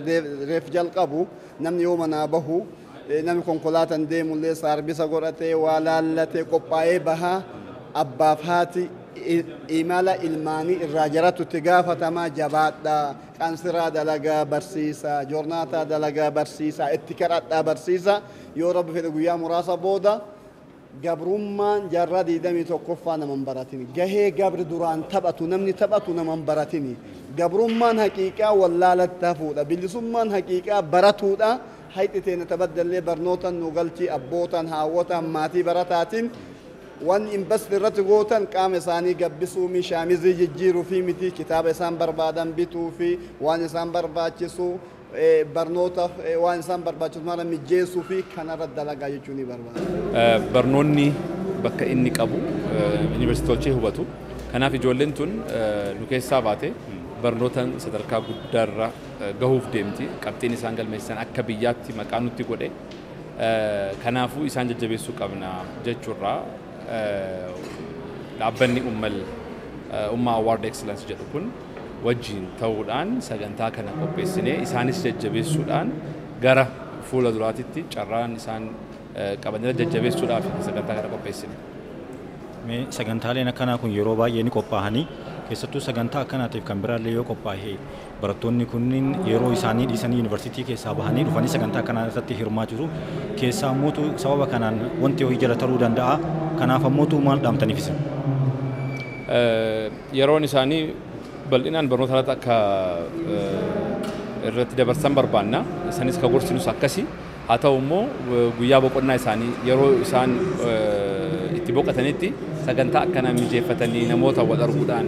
reef jalqabu namni yoo manaa bahu namni konkolaataan deemullee saarbisa godhatee waa laallatee qophaa'ee bahaa abbaaf haati imala ilmaanii irraa jaratu itti gaafatamaa jabaadhaa, qansiraa dalagaa barsiisaa, joornaataa dalagaa barsiisaa, itti kadhadhaa barsiisaa. Yoo Rabbi fedhe guyyaa muraasa booda gabrummaan jaarraa 21ffaa nama hin baratini. Gahee gabri duraan taphatu namni taphatu nama hin baratini. Gabrummaan haqiiqaa wallaalatti hafuudha. Bilisummaan haqiiqaa baratuudha. Hayxi teenya tabaddallee barnootaan nu galchii abbootaan haawwotaan maatii barataatiin waan invest irratti gootan qaama isaanii gabbisuu mi shaamizii jijjiiruu fi miti kitaaba isaan barbaadan bituu fi waan isaan barbaachisu barnootaaf waan isaan barbaachisu mara mijeessuu fi kanarra dalagaa jechuun ni barbaada. Barnoonni bakka inni qabu yuunivarsiitolchee hubatu. Kanaaf ijoolleen tun nu keessaa baate barnootaan sadarkaa guddaarra gahuuf deemti. Qabxiin isaan galmeessisan akka biyyaatti maqaa nutti godhe. Kanaafuu isaan jajjabeessuu qabna jechuurraa dhaabbanni Umma Award Excellence jedhu kun wajjin ta'uudhaan sagantaa kana qopheessinee isaanis jajjabeessuudhaan gara fuula duraatitti carraan isaan qabanira jajjabeessuudhaaf sagantaa kana qopheessine. Mee sagantaaleen akkanaa kun yeroo baay'ee ni qophaa'anii keessattuu sagantaa akkanaatiif kan biraallee yoo qophaa'e barattoonni kunniin yeroo isaanii dhiisanii yuunivarsiitii keessaa bahanii dhufanii sagantaa akkanaa irratti hirmaachisu keessaa ammoo sababa kanaan wanti hojii jala taruu danda'a. Kanaaf ammoo maal dhaamtaniif isin? Yeroon isaanii bal'inaan barnoota irratti akka irratti dabarsan barbaanna. Isanis ka gorsinus akkasi. Haa ta'u immoo guyyaa boqonnaa isaanii yeroo isaan itti boqotanitti sagantaa akkanaa mijeeffatanii namoota wal arguudhaan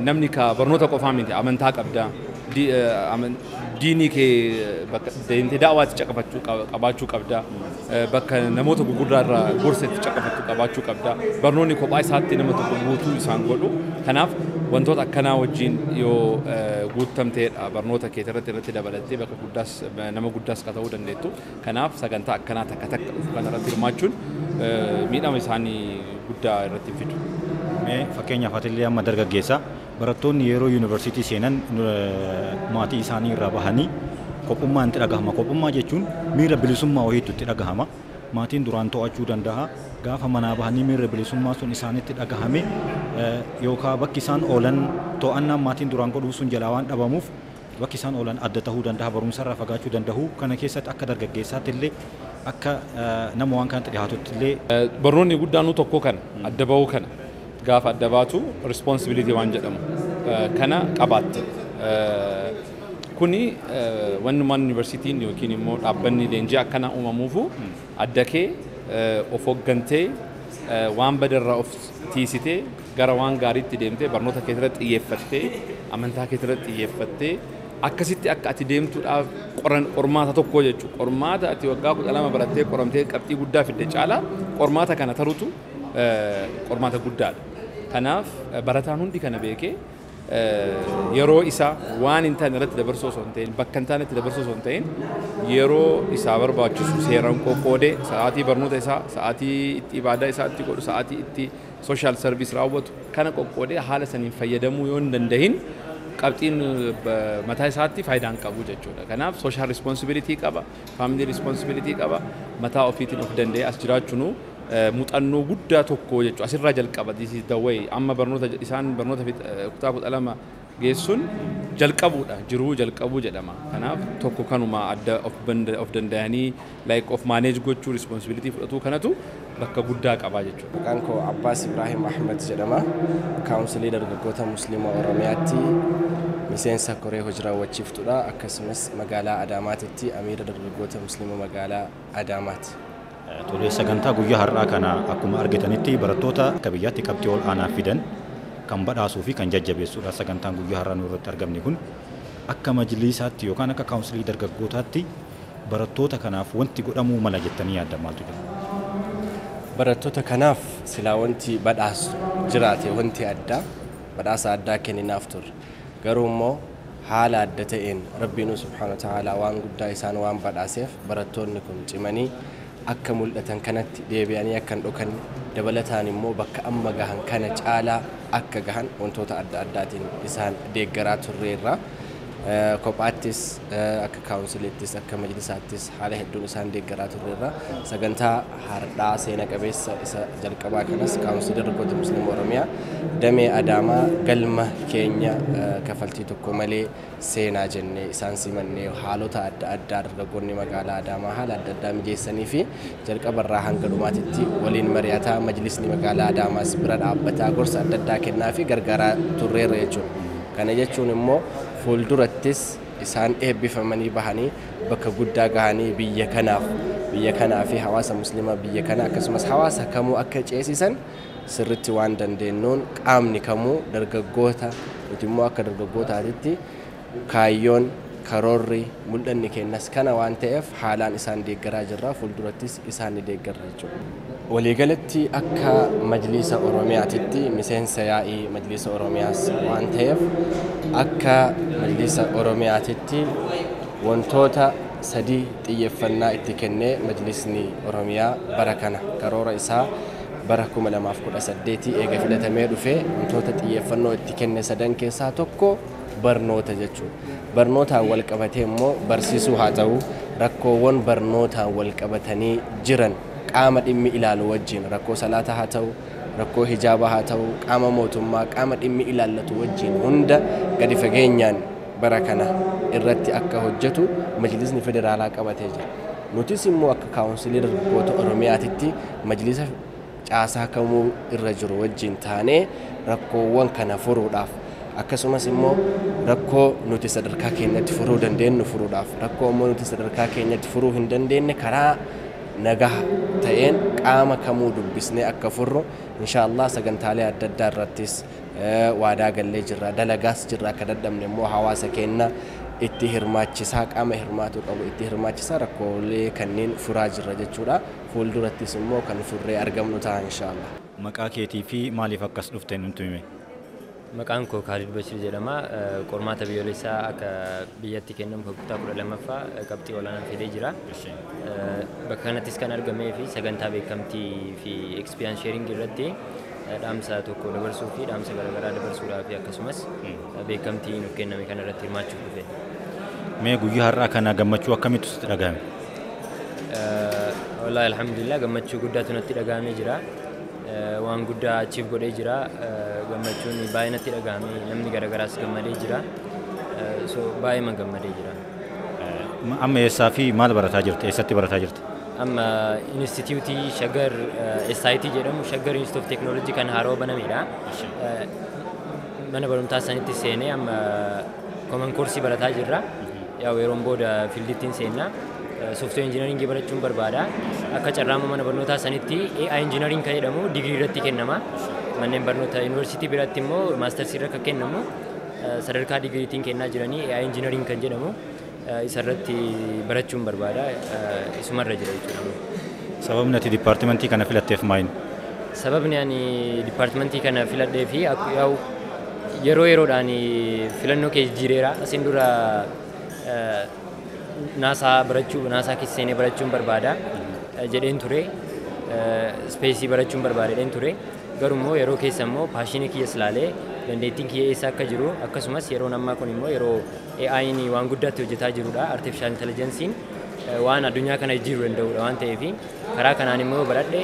namni ka barnoota qofaa miti amantaa qabda. Diinii kee bakka deemtee daawwaatti caqafachuu qabaachuu qabda. Bakka namoota gurguddaa irraa gorsa itti caqafachuu qabaachuu qabda. Barnoonni kophaa isaatti nama tokko guutuu isaan godhu. Kanaaf wantoota akkanaa wajjin yoo guutamteedha barnoota kee irratti dabalattee bakka guddaas nama guddaas ka ta'uu dandeettu. Kanaaf sagantaa akkanaa takka takka dhufu kana irratti hirmaachuun miidhama isaanii guddaa irratti fidu. Mee fakkeenyaaf atillee amma dargaggeessa barattoonni yeroo yuunivarsiitii seenan maatii isaanii irraa bahanii kophummaa itti dhagahama. Kophummaa jechuun miira bilisummaa wayiitu itti dhagahama. Maatiin duraan to'achuu danda'a. Gaafa manaa bahanii miira bilisummaa sun isaanitti dhagahame yookaan bakki isaan oolan to'annaan maatiin duraan godhuu sun jalaa waan dhabamuuf bakki isaan oolan adda ta'uu danda'a. Barumsa irraa fagaachuu danda'u. Kana keessatti akka dargaggeessaatti illee akka nama waan kanatti dhiyaatutti illee. Barnoonni guddaan tokko kana adda bahuu kana gaafa adda baatu responsibility waan jedhamu kana qabaatte. Kuni wannumaan yuunivarsiitiin yookiin immoo dhaabbanni leenjii akkanaa uumamuufu adda kee of hoggantee waan badarraa of tiisitee gara waan gaariitti deemtee barnoota kee irratti xiyyeeffattee amantaa kee irratti xiyyeeffattee akkasitti akka ati deemtuudhaaf qormaata tokko jechuudha. Qormaata ati waggaa 12 barattee qoramtee qabxii guddaa fidde caalaa qormaata kana tarutu qormaata guddaadha. Kanaaf barataan hundi kana beekee yeroo isaa waan hin taane irratti dabarsuu osoo hin ta'in bakka hin taanetti dabarsuu osoo hin ta'in yeroo isaa barbaachisu seeraan qoqqoodee sa'aatii barnoota isaa sa'aatii itti ibaadaa isaa itti godhu sa'aatii itti sooshaal sarviis raawwatu kana qoqqoodee haala saniin fayyadamuu yoo hin dandahin qabxiin mataa isaatti faayidaa hin qabu jechuudha. Kanaaf sooshaal rispoonsibilitii qaba, faamilii rispoonsibilitii qaba, mataa ofiitiin of danda'ee as jiraachuun muuxannoo guddaa tokko jechuudha. Asirraa jalqaba. This is the way. Amma barnoota isaan barnoota kutaa 12 geessuun jalqabuudha. Jiruu jalqabuu jedhama. Kanaaf tokko kanuma adda of danda'anii like of manage gochuu responsibility fudhatuu kanatu bakka guddaa qaba jechuudha. Maqaan koo Abbaas Ibrahim Ahmed jedhama. Kaawunsilii dargaggoota Musliima Oromiyaatti miseensa koree hojii raawwachiiftuudha. Akkasumas magaalaa Adaamaatitti amiira dargaggoota Musliima magaalaa Adaamaati. Tolee, sagantaa guyyaa har'aa kana akkuma argitanitti barattoota akka biyyaatti qabxii ol aanaa fidan kan badhaasuu fi kan jajjabeessuudha. Sagantaan guyyaa har'aa nu irratti argamne kun akka majliisaatti yookaan akka kaawunsilii dargaggootaatti barattoota kanaaf wanti godhamuu mala jettanii yaaddan maaltu jira? Barattoota kanaaf silaa wanti badhaasu jiraate wanti addaa badhaasa addaa kenninaaf turre. Garuu immoo haala adda ta'een Rabbiin subhaanahu wa ta'aalaa waan guddaa isaan waan badhaaseef barattoonni kun cimanii akka mul'atan kanatti deebi'anii akka hin dhokanne dabalataan immoo bakka amma gahan kana caalaa akka gahan wantoota adda addaatiin isaan deeggaraa turreerra. Kophaattis akka kaawunsiliittis akka majlisaattis haala hedduun isaan deeggaraa turreerra. Sagantaa hardhaa seena qabeessa isa jalqabaa kanas kaawunsilii dargaggoota Musliima Oromiyaa damee Adaamaa galma keenya kafaltii tokko malee seenaa jennee isaan simannee haalota adda addaa dargaggoonni magaalaa Adaamaa haala adda addaa mijeessanii fi jalqabarraa hanga dhumaatitti waliin mari'ataa majlisni magaalaa Adaamaas bira dhaabbataa gorsa adda addaa kennaa fi gargaaraa turreerra jechuudha. Kana jechuun immoo fuuldurattis isaan eebbifamanii bahanii bakka guddaa gahanii biyya kanaa fi hawaasa musliimaa biyya kanaa akkasumas hawaasa kamuu akka ceesisan sirritti waan dandeenyuun qaamni kamuu dargaggoota nuti immoo akka dargaggootaatitti kaayyoon karoorri mul'anni kennas kana waan ta'eef haalaan isaan deeggaraa jirra fuuldurattis isaan ni deeggarra jechuudha. Waliigalatti akka majlisa Oromiyaatitti miseensa yaa'ii majlisa Oromiyaas waan ta'eef akka majlisa Oromiyaatitti wantoota sadii xiyyeeffannaa itti kennee majlisni Oromiyaa bara kana karoora isaa bara 2018 eega filatamee dhufee wantoota xiyyeeffannoo itti kenne sadan keessaa tokko barnoota jechuudha. Barnootaan wal qabatee immoo barsiisuu haa ta'u, Rakkoowwan barnootaan wal qabatanii jiran qaama dhimmi ilaalu wajjin, rakkoo salaataa haa ta'u, rakkoo hijaabaa haa ta'u, qaama mootummaa, qaama dhimmi ilaallatu wajjin hunda gadi fageenyaan bara kana irratti akka hojjetu majlisni federaalaa qabatee jira. Nutis immoo akka kaawunsilii dargaggoota Oromiyaatitti majlisa caasaa kamuu irra jiru wajjin taanee rakkoowwan kana furuudhaaf, akkasumas immoo rakkoo nuti sadarkaa keenyatti furuu dandeenyu furuudhaaf, rakkoo immoo nuti sadarkaa keenyatti furuu hin dandeenye karaa nagaa ta'een qaama kamuu dubbisnee akka furru inshaallah sagantaalee adda addaa irrattis waadaa gallee jirra, dalagaas jirra. Akka dadhabne immoo hawaasa keenya itti hirmaachisaa, qaama hirmaatu qabu itti hirmaachisaa rakkoolee kanneen furaa jirra jechuudha. Fuuldurattis immoo kan furree argamnu ta'a inshaallah. Maqaa keetii fi maaliif akkas dhufte nutti himi? Maqaan koo Kaalid Bashir jedhama. Qormaata biyyoolessaa akka biyyatti kennamu kan kutaa 12ffaa qabxii olaanaa fidee jira. Bakka kanattis kan argamee fi sagantaa beekamtii fi experience sharing irratti dhaamsa tokko dabarsuu fi dhaamsa garaagaraa dabarsuudhaa fi akkasumas beekamtii nuuf kenname kana irratti hirmaachuuf dhufe. Mee guyyaa har'aa kana gammachuu akkamitti sitti dhagahame? Wallaahi alhamdulillah, gammachuu guddaatu natti dhagahamee jira. Waan guddaa achiif godhee jira. Gammachuun baay'ee natti dhagahame, namni garaagaraas gammadee jira. So baay'ee gammadee jira. Amma eessaa fi maal barataa jirta? Eessatti barataa jirta? Amma instituutii Shaggar SIT jedhamu, Shaggar Institute of Technology kan haaroo banamedha. Mana barumsaa sanitti seenee amma common course barataa jirra. Yaa'u yeroon booda field ittiin seenna. Software engineering barachuun barbaada. Akka carraama mana barnootaa sanitti AI engineering kan jedhamu digirii irratti kennama. Manneen barnoota yuunivarsiitii biratti immoo mastersii irra kan kennamu sadarkaa digiriitiin kennaa jiranii AI engineering kan jedhamu isarratti barachuun barbaada. Isumarra jira jechuudha. Sababni ati dipaartimentii kana filatteef maali? Sababni ani dipaartimentii kana filadhee fi yaa'u yeroo yeroodhaan filannoo kee jijjiireera. Asin dura NASA barachuu, NASA keessa seenee barachuun barbaada jedheen ture. Space barachuun barbaada jedheen ture. Garuu immoo yeroo keessa immoo passionii kiyyas ilaalee, dandeettiin kiyya eessa akka jiru, akkasumas yeroon ammaa kun immoo yeroo AI'n waan guddaatti hojjetaa jirudha. Artificial intelligence'n waan addunyaa kana jijjiiruu danda'udha waan ta'eef, karaa kanaan immoo baradhe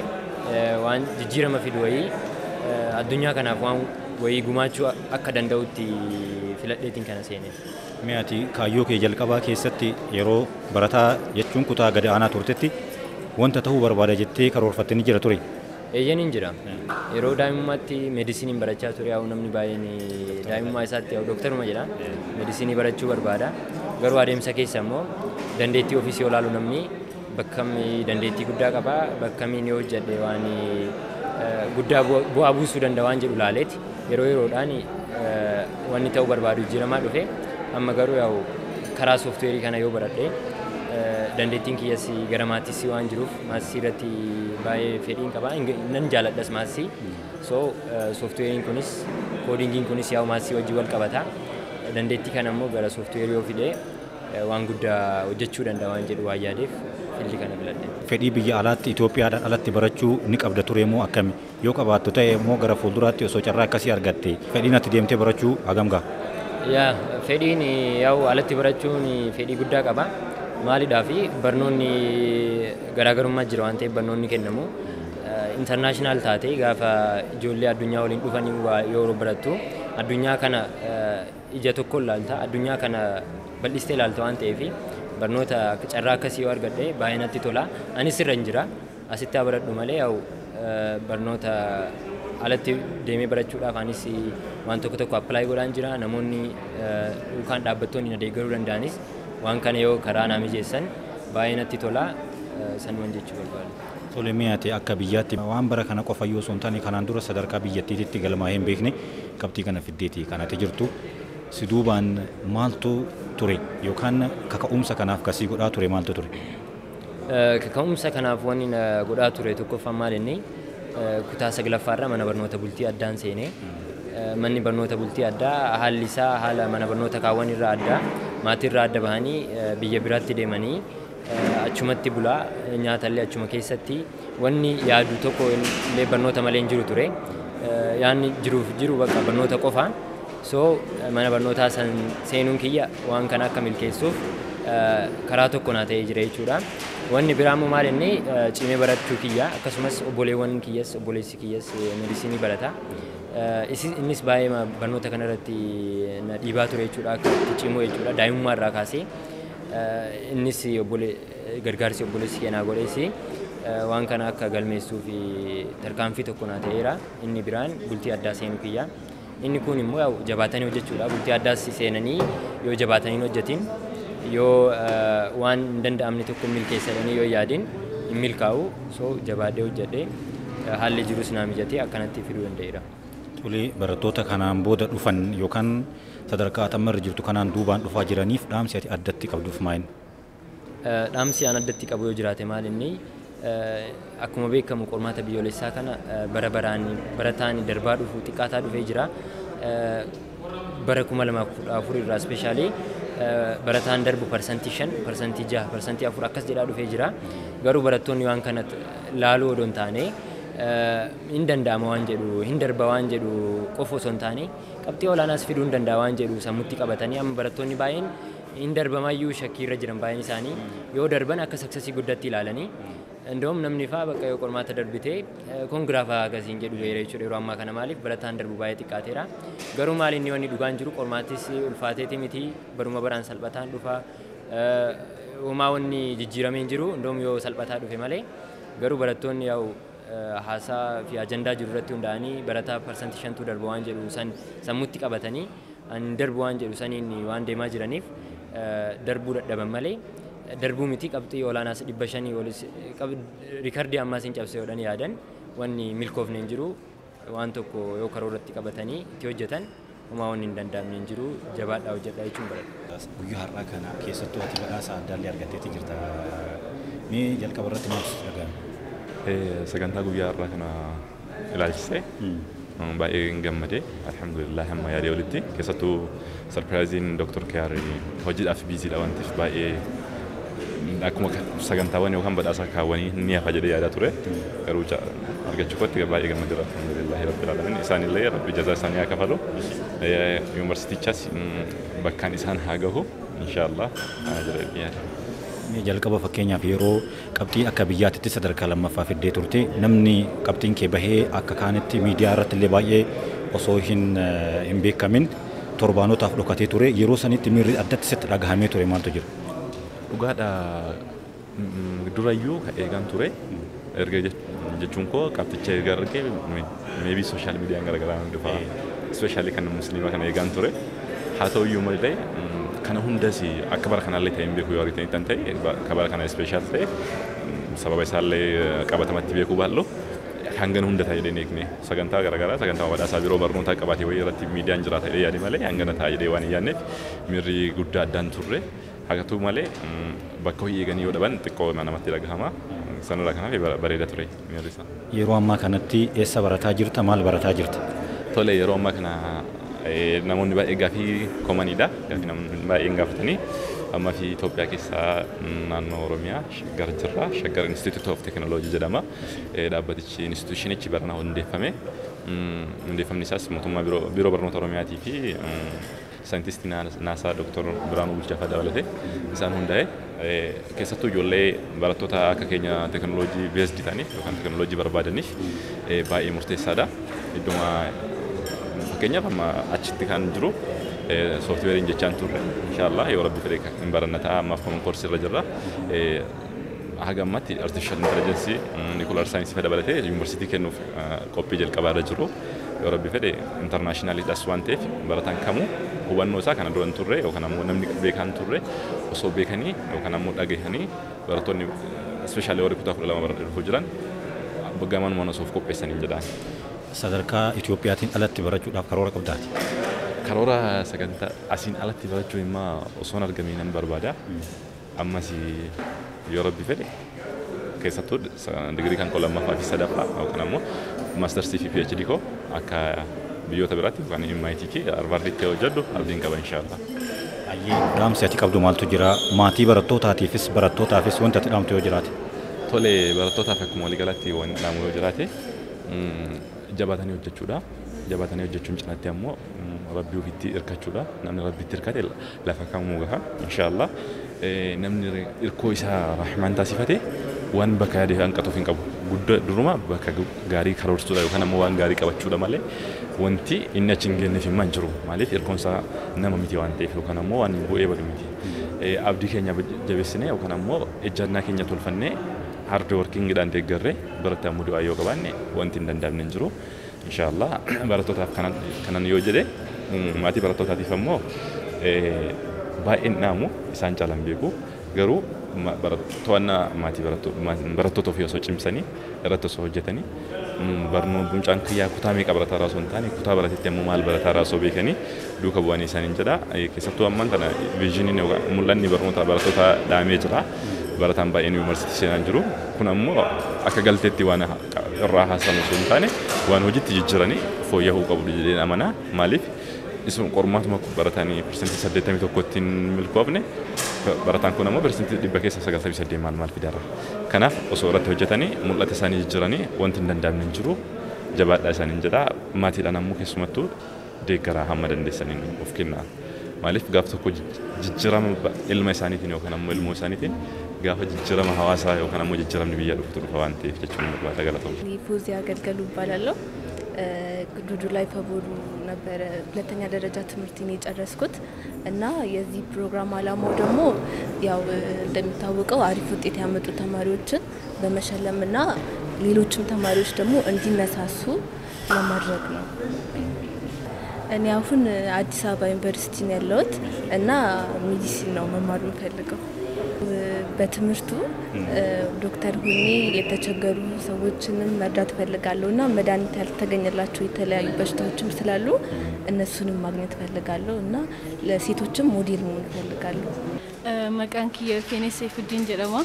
waan jijjiirama fidu wayii, addunyaa kanaaf waan wayii gumaachuu akka danda'utti filadheetiin kana seene. Mee ati kaayyoo kee jalqabaa keessatti yeroo barataa jechuun kutaa gad aanaa turtetti wanta ta'uu barbaada jettee karoorfattee ni jira ture? Eeyyeen, hin jira. Yeroo daa'imummaatti meediisiniin barachaa ture. Yaa'u namni baay'een daa'imummaa isaatti yaa'u dooktaruma jedha. Meedisinii barachuu barbaada. Garuu adeemsa keessa immoo dandeettii ofiisii olaalu, namni bakkamii dandeettii guddaa qaba, bakkamiin yoo hojjedhe waan guddaa bu'aa buusuu danda'a waan jedhu laaleeti. Yeroo yeroodhaan wanni ta'uu barbaadu jijjiiramaa dhufe. Amma garuu yaa'u karaa sooftiweerii kana yoo baradhe, dandeettiin kiyyas gara mathsii waan jiruuf, mathsii irratti baay'ee fedhiin qaba, nan jaaladhas mathsii. So sooftiweeriin kunis, codingiin kunis yaa'u mathsii wajjin wal qabata. Dandeettii kana immoo gara sooftiweerii yoo fide waan guddaa hojjechuu danda'a waan jedhu waan yaadeef field kana filadhe. Fedhii biyya alaatti, Itoophiyaadhaan alatti barachuu ni qabda ture moo akkami? Yoo qabaattu ta'e immoo gara fuulduraatti osoo carraa akkasii argatte fedhiin ati deemtee barachuu hagam gaha? Yaa, fedhiin yaa'u alatti barachuun fedhii guddaa qaba. Maalidhaa fi barnoonni garaagarummaa jira waan ta'eef, barnoonni kennamu international taate gaafa ijoollee addunyaa waliin dhufanii yeroo barattu addunyaa kana ija tokkoon ilaalta, addunyaa kana bal'istee ilaalta waan ta'eef, barnoota carraa akkasii yoo argadhe baay'ee natti tola. Anis irra hin jira. Asitti haa baradhu malee yaa'u barnoota alatti deemee barachuudhaaf anis waan tokko tokko apply godhaan jira. Namoonni yookaan dhaabbattoonni na deeggaruu danda'anis waan kana yoo karaa naa mijeessan baay'ee natti tola, sanuman jechuu barbaada. Tole, mee ati akka biyyaatti waan bara kana qofa yoo osoo hin taane kanaan dura sadarkaa biyyattiitti galmaa'ee hin beekne qabxii kana fiddeeti kan ati jirtu. Si duubaan maaltu ture yookaan kaka'umsa kanaaf kasii godhaa ture maaltu ture? Kaka'umsa kanaaf wanni na godhaa ture tokkoffaan maal, inni kutaa saglaffaarra mana barnoota bultii addaan seenee, manni barnoota bultii addaa haalli isaa haala mana barnoota kaawwan irraa addaa, maatii irraa adda bahanii biyya biraatti deemanii achumatti bulaa, nyaatallee achuma keessatti, wanni yaadu tokko illee barnoota malee hin jiru ture. Yaanni jiruuf jiru bakka barnoota qofa. So mana barnootaa san seenuun kiyya waan kana akka milkeessuuf karaa tokko naa ta'ee jira jechuudha. Wanni biraa immoo maal inni cimee barachuu kiyya akkasumas obboleewwan kiyyas obboleessi kiyyas meedisinii barata. Innis baay'ee barnoota kanarratti na dhiibaa ture jechuudha akka itti cimu jechuudha daa'imummaa irraa kaasee innis gargaarsi obboleessi keenyaa godhees waan kana akka galmeessuu fi tarkaanfii tokko naa ta'eera. Inni biraan bultii addaa seenuu kiyya. Inni kun immoo jabaatanii hojjechuudha. Bultii addaas seenanii yoo jabaatanii hin hojjetin yoo waan hin danda'amne tokko milkeessanii yoo yaadin hin milkaa'u. So jabaadhee hojjedhee haalli jirus naa mijatee akkanatti fiduu danda'eera. Tole, barattoota kanaan booda dhufan yookaan sadarkaa amma irra jirtu kanaan duubaan dhufaa jiraniif dhaamsi ati addatti qabduuf maal? Dhaamsi aan addatti qabu yoo jiraate maal inni akkuma beekamu qormaata biyyoolessaa kana bara baraan barataan darbaa dhufu xiqqaataa dhufee jira. Bara 2014 irraa ispeeshaalii barataan darbu 5%, 6%, 4% akkas jedhaa dhufee jira. Garuu barattoonni waan kana laaluu odoo hin taane hin danda'ama waan jedhu hin darba waan jedhu qofa osoo hin taane qabxii olaanaas fiduu hin danda'a waan jedhu sammuutti qabatanii amma barattoonni baay'een hin darbamayyuu shakkii irra jiran baay'een isaanii yoo darban akka saksesii guddaatti ilaalanii እንደውም namni faa bakka yoo qormaata darbite koongiraafa akkasiin jedhu gaheera jechuudha yeroo ammaa kana maaliif barataan darbu baay'ee xiqqaateera. Garuu maal inni wanni dhugaan jiru qormaatis ulfaateeti miti baruma baraan salphataan dhufa homaa wanni jijjiiramee hin jiru እንደውም yoo salphataa dhufe malee garuu barattoonni yaa'u haasaa fi ajandaa jiru irratti hundaa'anii barataa 5% darba waan jedhu san sammuutti qabatanii an darbu waan jedhu saniin waan deemaa jiraniif darbuu dadhaban malee darbuu miti qabxii olaanaas 500 olis riikardii ammaas hin cabse yoodhan yaadan wanni milkoofne hin jiru waan tokko yoo karooratti qabatanii itti hojjetan homaa wanni hin danda'amne hin jiru jabaadhaa hojjedhaa jechuun baradha. Guyyaa har'aa kana keessattuu ati badhaasa addaallee argatteetii jirta. Mee jalqaba irratti maaltu sitti dhaga'ame? Sagantaa guyyaa har'aa kana ilaalchisee baay'ee gammadee alhamdulillah hamma yaadee olitti keessattuu sarpiraayiziin Dr. Kiyaar hojiidhaaf biiziidha waan ta'eef baay'ee akkuma sagantaawwan yookaan badhaasa kaawwanii ni hafa jedhee yaadaa ture garuu argachuu kootti baay'ee gammadeera alhamdulillahi rabbil alamin isaanillee rabbi jazaa isaanii haa kafalu yuunivarsiitichas bakkaan isaan haa gahu inshaallah jedhee yaada. Jalqaba fakkeenyaaf yeroo qabxii akka biyyaatti sadarkaa lammaffaa fiddee turte namni qabxiin kee bahee akka kaanitti miidiyaa irratti illee baay'ee osoo hin beekamin torbaanotaaf dhokatee ture yeroo sanitti miirri addatti sitti dhagahamee ture maaltu jira? Dhugaadha durayyuu eegaan ture erga jechuun koo qabxicha erga argee meebii sooshaal miidiyaan garaagaraa dhufa ispeeshaalii kan musliimaa kana eegaan ture haa ta'uyyuu malee kana hundas akka bara kanaallee ta'e hin beeku yoo argitanii tan ta'e akka bara kana ispeeshaal ta'e sababa isaallee qabatamatti beekuu baadhu hangana hunda ta'e jedhee eegne sagantaa garaagaraa sagantaa badhaasaa biroo barnootaa qabaatee wayii irratti miidiyaan jiraata jedhee yaade malee hangana ta'a jedhee waan hin yaadneef miirri guddaa addaan turre. Haa malee bakka hojii eeganii yoo dhaban xiqqoo namatti dhagahama. Sanarraa kanaaf bareeda ture miirri isaa. Yeroo ammaa kanatti eessa barataa jirta? Maal barataa jirta? Tole yeroo ammaa kana namoonni baay'ee gaaffii komaniidha. Gaaffii namoonni baay'een gaafatanii amma fi Itoophiyaa keessaa naannoo Oromiyaa Shaggar jirra. Shaggar Institute of Technology jedhama. Dhaabbatichi institushinichi barana hundeeffame. Hundeeffamni isaas mootummaa biiroo barnoota Oromiyaatii fi saayintistii naasaa Dr. Biraanuu Bulchaafaa dabalatee isaan hundaa'e keessattuu ijoollee barattoota akka keenya teekinooloojii beesdi ta'aniif yookaan teekinooloojii barbaadaniif baay'ee murteessaadha. Idduma fakkeenyaaf amma achitti kan jiru sooftiweeriin jechaan turre inshaallah yoo rabbi fedhe hin baranna ta'a ammaaf koman koorsii irra jirra. Haga ammatti artificial intelligence nuclear science fa'aa dabalatee yuunivarsiitii kennuuf qophii jalqabaa irra jiru. Yoo rabbi fedhe intarnaashinaaliidhaas waan ta'eef barataan kamuu hubannoo isaa kana dura hin turre yookaan ammoo namni beekaan turre osoo beekanii yookaan ammoo dhagahanii barattoonni ispeeshaalii warri kutaa 12 bara dhufuu jiran gamanumaan osoo of qopheessanii jedhaan. Sadarkaa Itoophiyaatiin alatti barachuudhaaf karoora qabdaati? Karoora sagantaa asiin alatti barachuu immoo osoo hin argamiin nan barbaada. Ammas yoo rabbi fedhe keessattuu digirii kan koo lammaffaa fi sadaffaa yookaan ammoo maastarsii fi PhD koo akka biyyoota biraatti yookaan MIT fi Harvarditti hojjedhu abdiin qaba inshaallah. Dhaamsi ati qabdu maaltu jira? Maatii barattootaatiifis barattootaafis wanta ati dhaamtu yoo jiraate? Tole barattootaaf akkuma waliigalatti waan dhaamu yoo jiraate jabaatanii hojjechuudha. Jabaatanii hojjechuun cinaatti ammoo rabbii ofiitti hirkachuudha. Namni rabbiitti hirkate lafa kamuu gaha inshaallah. Namni irkoo isaa Rahmaan taasifate waan bakka yaade hanqatuuf hin qabu. Guddaa duruma bakka gaarii karoorsuudha yookaan ammoo waan gaarii qabachuudha malee wanti inni achi hin geenyeef hin jiru. Maaliif irkoon isaa nama miti waan ta'eef yookaan ammoo waan bu'ee badu miti. Abdii keenya jabeessinee yookaan ammoo ejjannaa keenya tolfannee hard workingidhaan deeggarree biratti ammoo du'aa yoo qabaanne wanti hin danda'amne hin jiru. Inshaallah barattootaaf kanan yoo jedhe, maatii barattootaatiif ammoo baay'een dhaamu, isaan caalan beeku, garuu to'annaa maatii barattoota ofii osoo cimsanii irratti osoo hojjetanii, barnoo mucaan kiyyaa kutaa meeqa barataa osoo hin taane kutaa baratetti ammoo maal barataa osoo beekanii duuka bu'anii isaaniin jedha. Keessattuu ammaan kana visioniin yookaan mul'anni barnoota barattoota dhaamee jira. Barataan baay'een yuunivarsiitii seenaa jiru. Kun ammoo akka galteetti waan irraa haasamu osoo hin taane waan hojiitti jijjiiranii fooyya'uu qabu jedheen amana. Maaliif isuma qormaatuma baratanii 81%tti hin milkoofne, barataan kun ammoo 98% keessa maal maal fidaara. Kanaaf osoo irratti hojjetanii mul'ata isaanii jijjiiranii wanti hin danda'amne hin jiru. Jabaadhaa isaaniin jedha. Maatiidhaan ammoo keessumattuu deeggaraa hamma dandeessaniin of kennaa. Maaliif gaaf tokko jijjiirama ilma isaaniitiin yookaan ammoo ilmoo isaaniitiin gaafa jijjiirama hawaasaa yookaan ammoo jijjiiramni biyya dhufutu dhufa waan ta'eef jechuun barbaada, galatoomna. ፎዚያ ገልገሉ እባላለሁ። ዱዱ ላይ ፈቦሩ ነበረ ሁለተኛ ደረጃ ትምህርቴን የጨረስኩት እና የዚህ ፕሮግራም አላማው ደግሞ ያው እንደሚታወቀው አሪፍ ውጤት ያመጡ ተማሪዎችን በመሸለምና ሌሎችም ተማሪዎች ደግሞ እንዲነሳሱ ለማድረግ ነው። እኔ አሁን አዲስ አበባ ዩኒቨርሲቲ ነው ያለሁት እና medicine ነው መማር የምፈልገው። በትምህርቱ ዶክተር ሆኜ የተቸገሩ ሰዎችንም መርዳት እፈልጋለሁ እና መድኃኒት ያልተገኘላቸው የተለያዩ በሽታዎችም ስላሉ እነሱንም ማግኘት እፈልጋለሁ እና ለሴቶችም ሞዴል መሆን እፈልጋለሁ። Maqaan kiyya Feenes Saifuddin jedhama.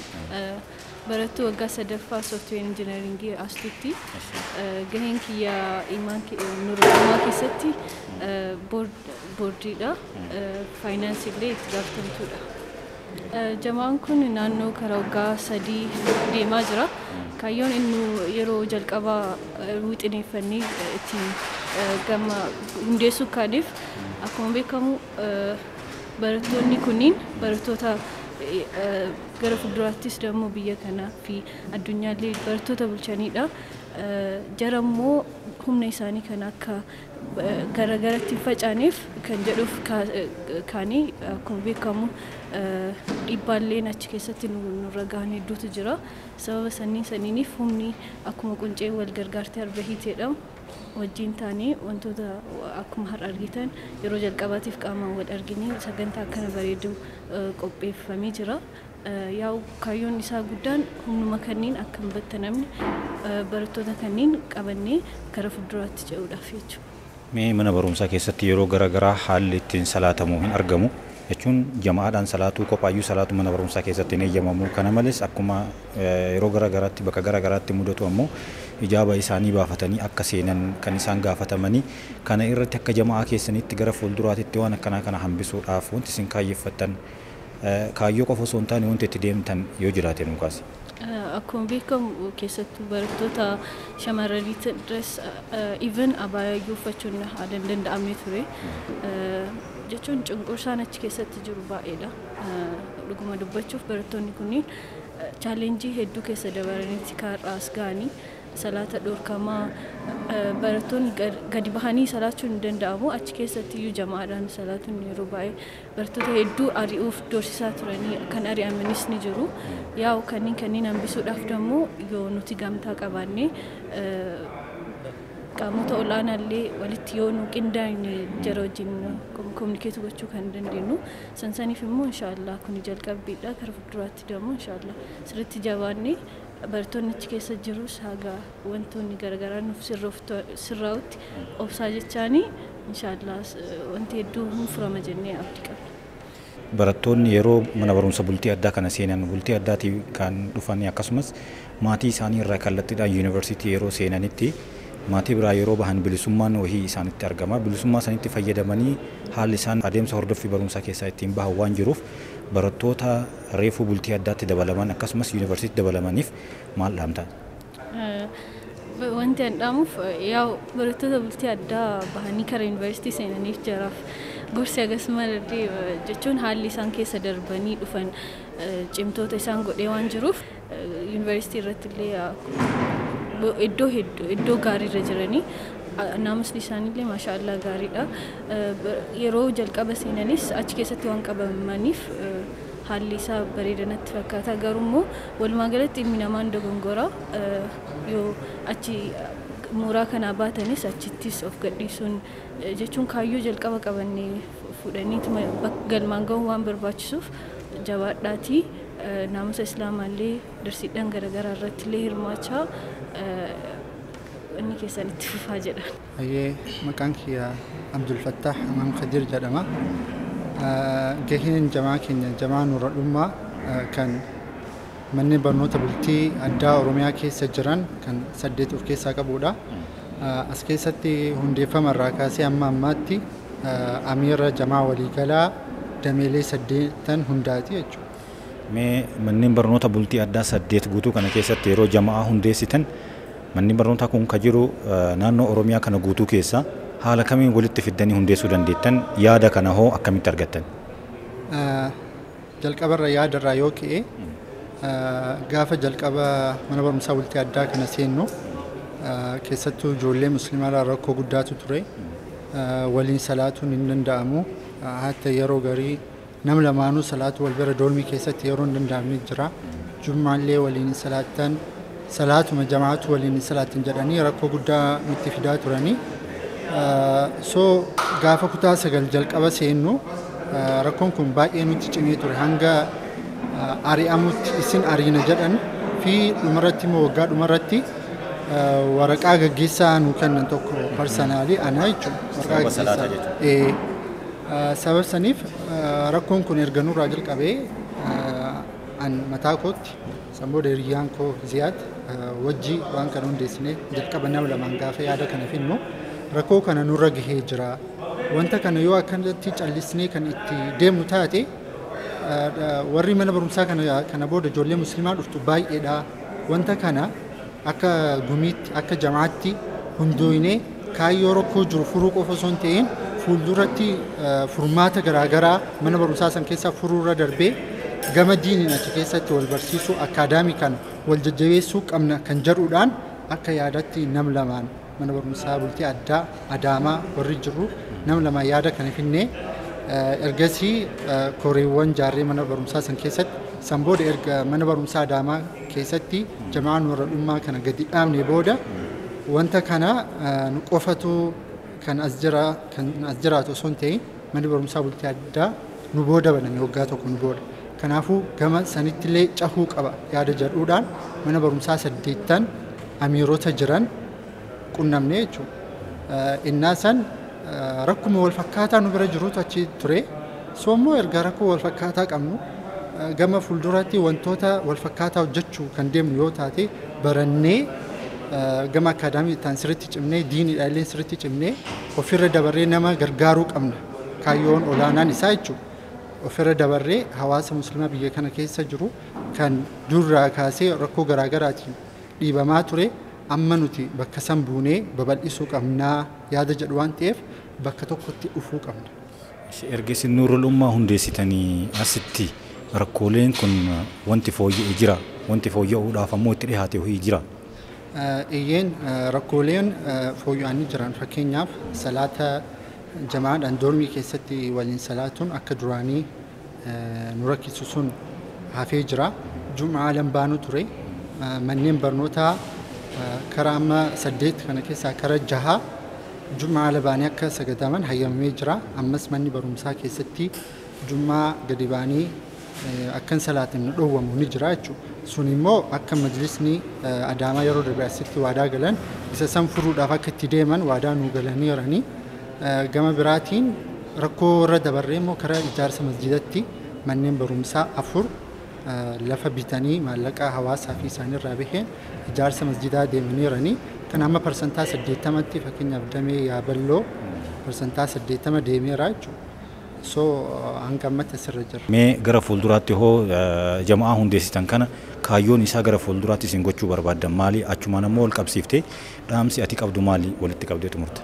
Barattuu waggaa sadaffaa software engineeringii Astutti. Gaheen kiyya imaan Nuurul keessatti boordiidha. Faayinaansii illee itti gaafatamtuudha. Jamaan kun naannoo karaa waggaa 3 deemaa jira. Kaayyoon inni yeroo jalqabaa wixineeffannee ittiin gama hundeessuu kaaneef, akkuma beekamu barattoonni kunniin barattoota gara fuulduraattis ደግሞ biyya kanaa fi addunyaallee barattoota bulchanidha. Jara immoo humna isaanii kan akka garagaratti hin facaaneef kan jedhuuf kaanii, akkuma beekamu dhiibbaalleen achi keessatti nurra gahan hedduutu jira. Sababa sanniin saniiniif humni akkuma quncee wal gargaartee arba hiiteedha. Wajjin taanee wantoota akkuma har'a argitan yeroo jalqabaatiif qaamaan wal arginee sagantaa akkana bareedu qopheeffamee jira. Yaa'u kaayyoon isaa guddaan humnuma kanneen akka hin battanamne barattoota kanneen qabannee gara fuulduraatti ce'uudhaaf jechuudha. Mee mana barumsaa keessatti yeroo garaagaraa haalli ittiin salaatamu hin argamu jechuun jamaadhaan salaatuu, kophaayyuu salaatu mana barumsaa keessatti hin eeyyamamu. Kana malees akkuma yeroo garaagaraatti bakka garaagaraatti mudatu ammoo ijaaba isaanii baafatanii akka seenan kan isaan gaafatamanii, kana irratti akka jamaa keessanitti gara fuulduraatti waan akkanaa kana hambisuudhaaf wanti isin kaayyeffattan, kaayyoo qofa osoo hin taane wanti itti deemtan yoo jiraate nu kaasi. Akkuma beekamu keessattuu barattoota shamarranii dress, even abaayayyuu uffachuun haala hin danda'amne ture. Jechuun cunqursaan achi keessatti jiru baay'eedha. Dhuguma dubbachuuf barattoonni kunniin challenge hedduu keessa dabaraniiti har'a as ga'anii. Salaata dhorkamaa, barattoonni gadi bahanii salaachuun hin danda'amu. Achi keessatti iyyuu jamaadhaan salaatuun yeroo baay'ee barattoota hedduu ari'uuf doorsisaa turanii, kan ari'amanis ni jiru. Yaa'u kanneen hambisuudhaaf dammoo yoo nuti gamtaa qabaanne, qaamota olaanaallee walitti yoo nu qindaa'ine, jara wajjin communicate gochuu kan dandeenyu. Sansaniif immoo inshaallah kun jalqabbiidha. Gara fuulduraatti dammoo inshaallah sirriitti jabaannee barattoonni achi keessa jirus haga wantoonni garaagaraa nuuf sirraa'utti obsaa jechaanii inshaallah wanti hedduu hin furama jennee abdii qabna. Barattoonni yeroo mana barumsa bultii addaa kana seenan bultii addaatii kan dhufanii, akkasumas maatii isaanii irraa kallattiidhaan yuunivarsiitii yeroo seenanitti maatii biraa yeroo bahan bilisummaan wahii isaanitti argama. Bilisummaa isaanitti fayyadamanii haalli isaan adeemsa hordoffii barumsaa keessaa ittiin bahan waan jiruuf, barattoota reefuu bultii addaatti dabalaman akkasumas yuunivarsiitii dabalamaniif maal dhaamta? Wanti an dhaamuuf yaa'u barattoota bultii addaa bahanii kara yuunivarsiitii seenaniif jaraaf Gorsi akkasuma jechuun haalli isaan keessa darbanii dhufan cimtoota isaan godhee waan jiruuf yuunivarsiitii irratti illee iddoo hedduu iddoo gaariirra jiranii naamusni isaaniillee maashaallah gaariidha. Yeroo jalqaba seenanis achi keessatti waan qabamaniif haalli isaa bareeda natti fakkaata. Garuu immoo walumaa galatti ilmi namaa ni dogongora. Yoo achi mooraa kanaa baatanis achittis of gadhiisuun jechuun kaayyoo jalqaba qabannee fuudhanii galmaan gahuun waan barbaachisuuf jabaadhaatii naamusa islaamaallee darsiidhaan garaagaraa irratti illee hirmaachaa inni keessan itti fufaa jedha. Ayyee, maqaan kiyya Abdul Fattah Amaan Kadir jedhama. Gaheen jamaa keenya jamaa Nuurul Ummaa kan manneen barnoota bultii addaa Oromiyaa keessa jiran kan 8 of keessaa qabudha. As keessatti hundeeffama irraa kaasee amma ammaatti amiira jamaa waliigalaa dameelee 8 hundaati jechuudha. Mee manneen barnoota bultii addaa 8 guutuu kana keessatti yeroo jamaa hundeessitan manneen barnootaa kun kan jiru naannoo Oromiyaa kana guutuu keessa haala kamiin walitti fiddanii hundeessuu dandeettan, yaada kana hoo akkamitti argattan? Jalqabarra yaadarraa yoo ka'e, gaafa jalqaba mana barumsaa bultii addaa kana seennu keessattuu ijoollee musliimaa rakkoo guddaatu ture. Waliin salaatuun hin danda'amu. Hatta yeroo garii nam lamaanuu salaatu wal bira doolmii keessatti yeroo hin danda'amne jira. Jummaallee waliin salaattan, salaatuma jamaatu waliin salaattan jedhanii rakkoo guddaa nutti fidaa turanii. So gaafa kutaa 9 jalqaba seennu rakkoon kun baay'ee nutti cimee ture, hanga ari'amutti isin ariina jedhan fi dhumarratti immoo waggaa dhumarratti waraqaa gaggeessaa nu kennan tokko parsanaalii ana jechuudha. Waraqaa salaataa jechuudha. Sabab saniif rakkoon kun erga nurraa jalqabee an mataa kootti san booda hiriyyaan koo Ziyaad wajji waan kana hundeessinee jalqaba nama lamaan gaafa yaada kana finnu rakkoo kana nurra gahee jira. Wanta kana yoo akkanatti callisnee kan itti deemnu taate warri mana barumsaa kana booda ijoollee musliimaa dhuftu baay'eedha. Wanta kana akka gumiitti akka jamaatti hundooyinee kaayyoo rakkoo jiru furuu qofa osoo hin ta'in fuulduratti furmaata garaagaraa mana barumsaa san keessaa furuurra darbee gama diiniin achi keessatti wal barsiisuu, akkaadaamii kana wal jajjabeessuu qabna kan jedhuudhaan akka yaadatti nam lamaan mana barumsaa bultii addaa Adaamaa warri jiru nam lamaan yaada kana finnee ergasii koreewwan jaarree mana barumsaa san keessatti san booda erga mana barumsaa Adaamaa keessatti jamaa Nuurul Ummaa kana gadi dhaabne booda wanta kana nu qofatu kan as jira kan as jiraatu osoo hin ta'in manni barumsaa bultii addaa nu booda baname waggaa tokko nu booda. Kanaafuu gama sanittillee cahuu qaba yaada jedhuudhaan mana barumsaa 8 amiirota jiran qunnamne jechuudha. Innaa san rakkuma wal fakkaataa nu bira jirutu achi ture. So immoo erga rakkoo wal fakkaataa qabnu gama fuulduratti wantoota wal fakkaataa hojjechuu kan deemnu yoo taate barannee gama akaadaamii ta'an sirriitti cimnee diiniidha illee sirriitti cimnee ofirra dabarree nama gargaaruu qabna. Kaayyoon olaanaan isaa jechuudha. Ofirra dabarree hawaasa musliimaa biyya kana keessa jiru kan durraa kaasee rakkoo garaagaraatiin dhiibamaa ture amma nuti bakka san buunee babal'isuu qabnaa yaada jedhu waan ta'eef bakka tokkotti dhufuu qabna. Erga isin Nuurul Ummaa hundeessitanii asitti rakkooleen kun wanti fooyya'e jira, wanti fooyya'uudhaaf ammoo itti dhiyaate ho'i jira. Iyyeen, rakkooleen fooyya'anii jiran, fakkeenyaaf salaata jamaadhaan doormii keessatti waliin salaatuun akka duraanii nu rakkisu sun hafee jira. Jum'aa lambaanuu ture. Manneen barnootaa karaa amma 8 kana keessaa karaa 6 jum'aa labaanii akka sagadaman hayyamamee jira. Ammas manni barumsaa keessatti jum'aa gadi ba'anii akkan salaatin nu dhowwamu ni jira jechuudha. Sun immoo akka majlisni Adaamaa yeroo darbe asitti waadaa galan isa san furuudhaaf akka itti deeman waadaa nu galanii jiranii. Gama biraatiin rakkoo warra dabarree immoo karaa ijaarsa masjidatti manneen barumsaa 4 lafa bitanii maallaqa hawaasaa fi isaanirraa baheen ijaarsa masjidaa deemanii jiranii. Kan amma 80%tti, fakkeenyaaf damee Yaaballoo 80% deemeera jechuudha. So hanga ammatti asirra jira. Mee gara fuulduraatti hoo jamaa hundeessitan kana kaayyoon isaa gara fuulduraatti isin gochuu barbaaddan maali? Achumaan ammoo wal qabsiiftee dhaamsi ati qabdu maali walitti qabdee xumurte?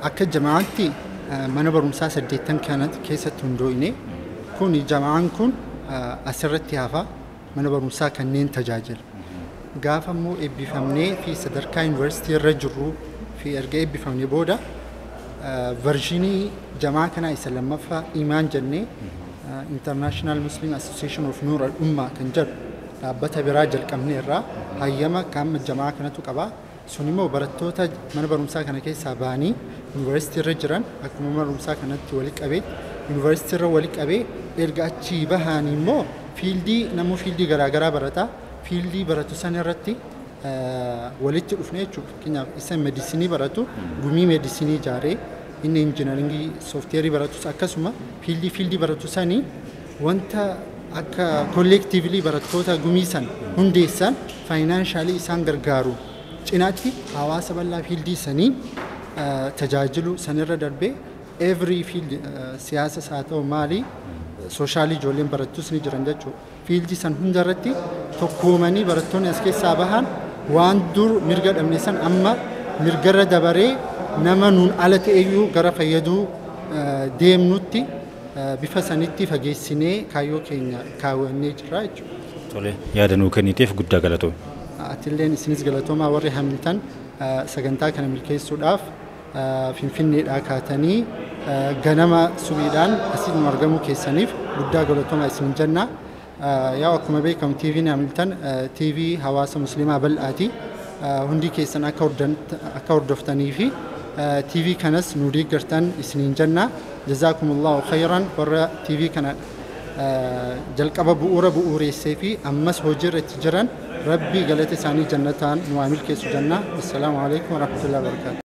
Akka jamaatti mana barumsaa 8 kana keessatti hundooyne kun jama'aan kun asirratti hafa mana barumsaa kanneen tajaajila. Gaafa immoo eebbifamnee fi sadarkaa yuunivarsiitii irra jirru fi erga eebbifamnee booda versionii jamaa kanaa isa lammaffaa imaan jennee International Muslim Association of Nur al-Umma kan jedhu dhaabbata biraa jalqabne irraa hayyama kan jamaa kanatu qaba. Sun immoo barattoota mana barumsaa kana keessaa ba'anii yuunivarsiitii irra jiran akkuma mana barumsaa kanatti walitti qabee yuunivarsiitii irra walitti qabee erga achii bahanii immoo fiildii namuu fiildii garaagaraa barata. Fiildii baratu san irratti walitti dhufne jechuudha. Fakkeenyaaf isa meedisinii baratu gumii meedisinii ijaaree inni injinaringii sooftiweerii baratus akkasuma fiildii baratu sanii wanta akka kolleektiivlii barattoota gumii san hundeessan faayinaanshaali isaan gargaaru cinaatti hawaasa bal'aa fiildii sanii tajaajilu sanirra darbee every field siyaasas haa ta'u maali soshaalii ijoolleen barattus ni jiran jechuudha. Fiildii san hundarratti tokkoomanii barattoonni as keessaa bahan waan dur mirga dhabne san amma mirgarra dabaree nama nuun ala ta'eyyuu gara fayyaduu deemnutti bifa sanitti fageessinee kaayyoo keenya kaawwannee jirra jechuudha. Tole yaada nuu kenniteef guddaa galatoome. Atilleen isinis galatoomaa warri Hamiltan sagantaa kana milkeessuudhaaf Finfinneedhaa kaatanii ganama subiidhaan asiin nu argamuu keessaniif guddaa galatoomaa isin jenna. Yaa akkuma beekamu TV'n Hamiltan TV hawaasa musliimaa bal'aati. Hundi keessan akka hordoftanii fi TV kanas nu deeggartan isiniin jenna. Jazaakumullahu khayran warra TV kana jalqaba bu'uura bu'uureessee fi ammas hojiirra itti jiran Rabbi galata isaanii jannataan nu haa milkeessu jenna. Assalaamu alaikum warahmatullahi wabarakatuh.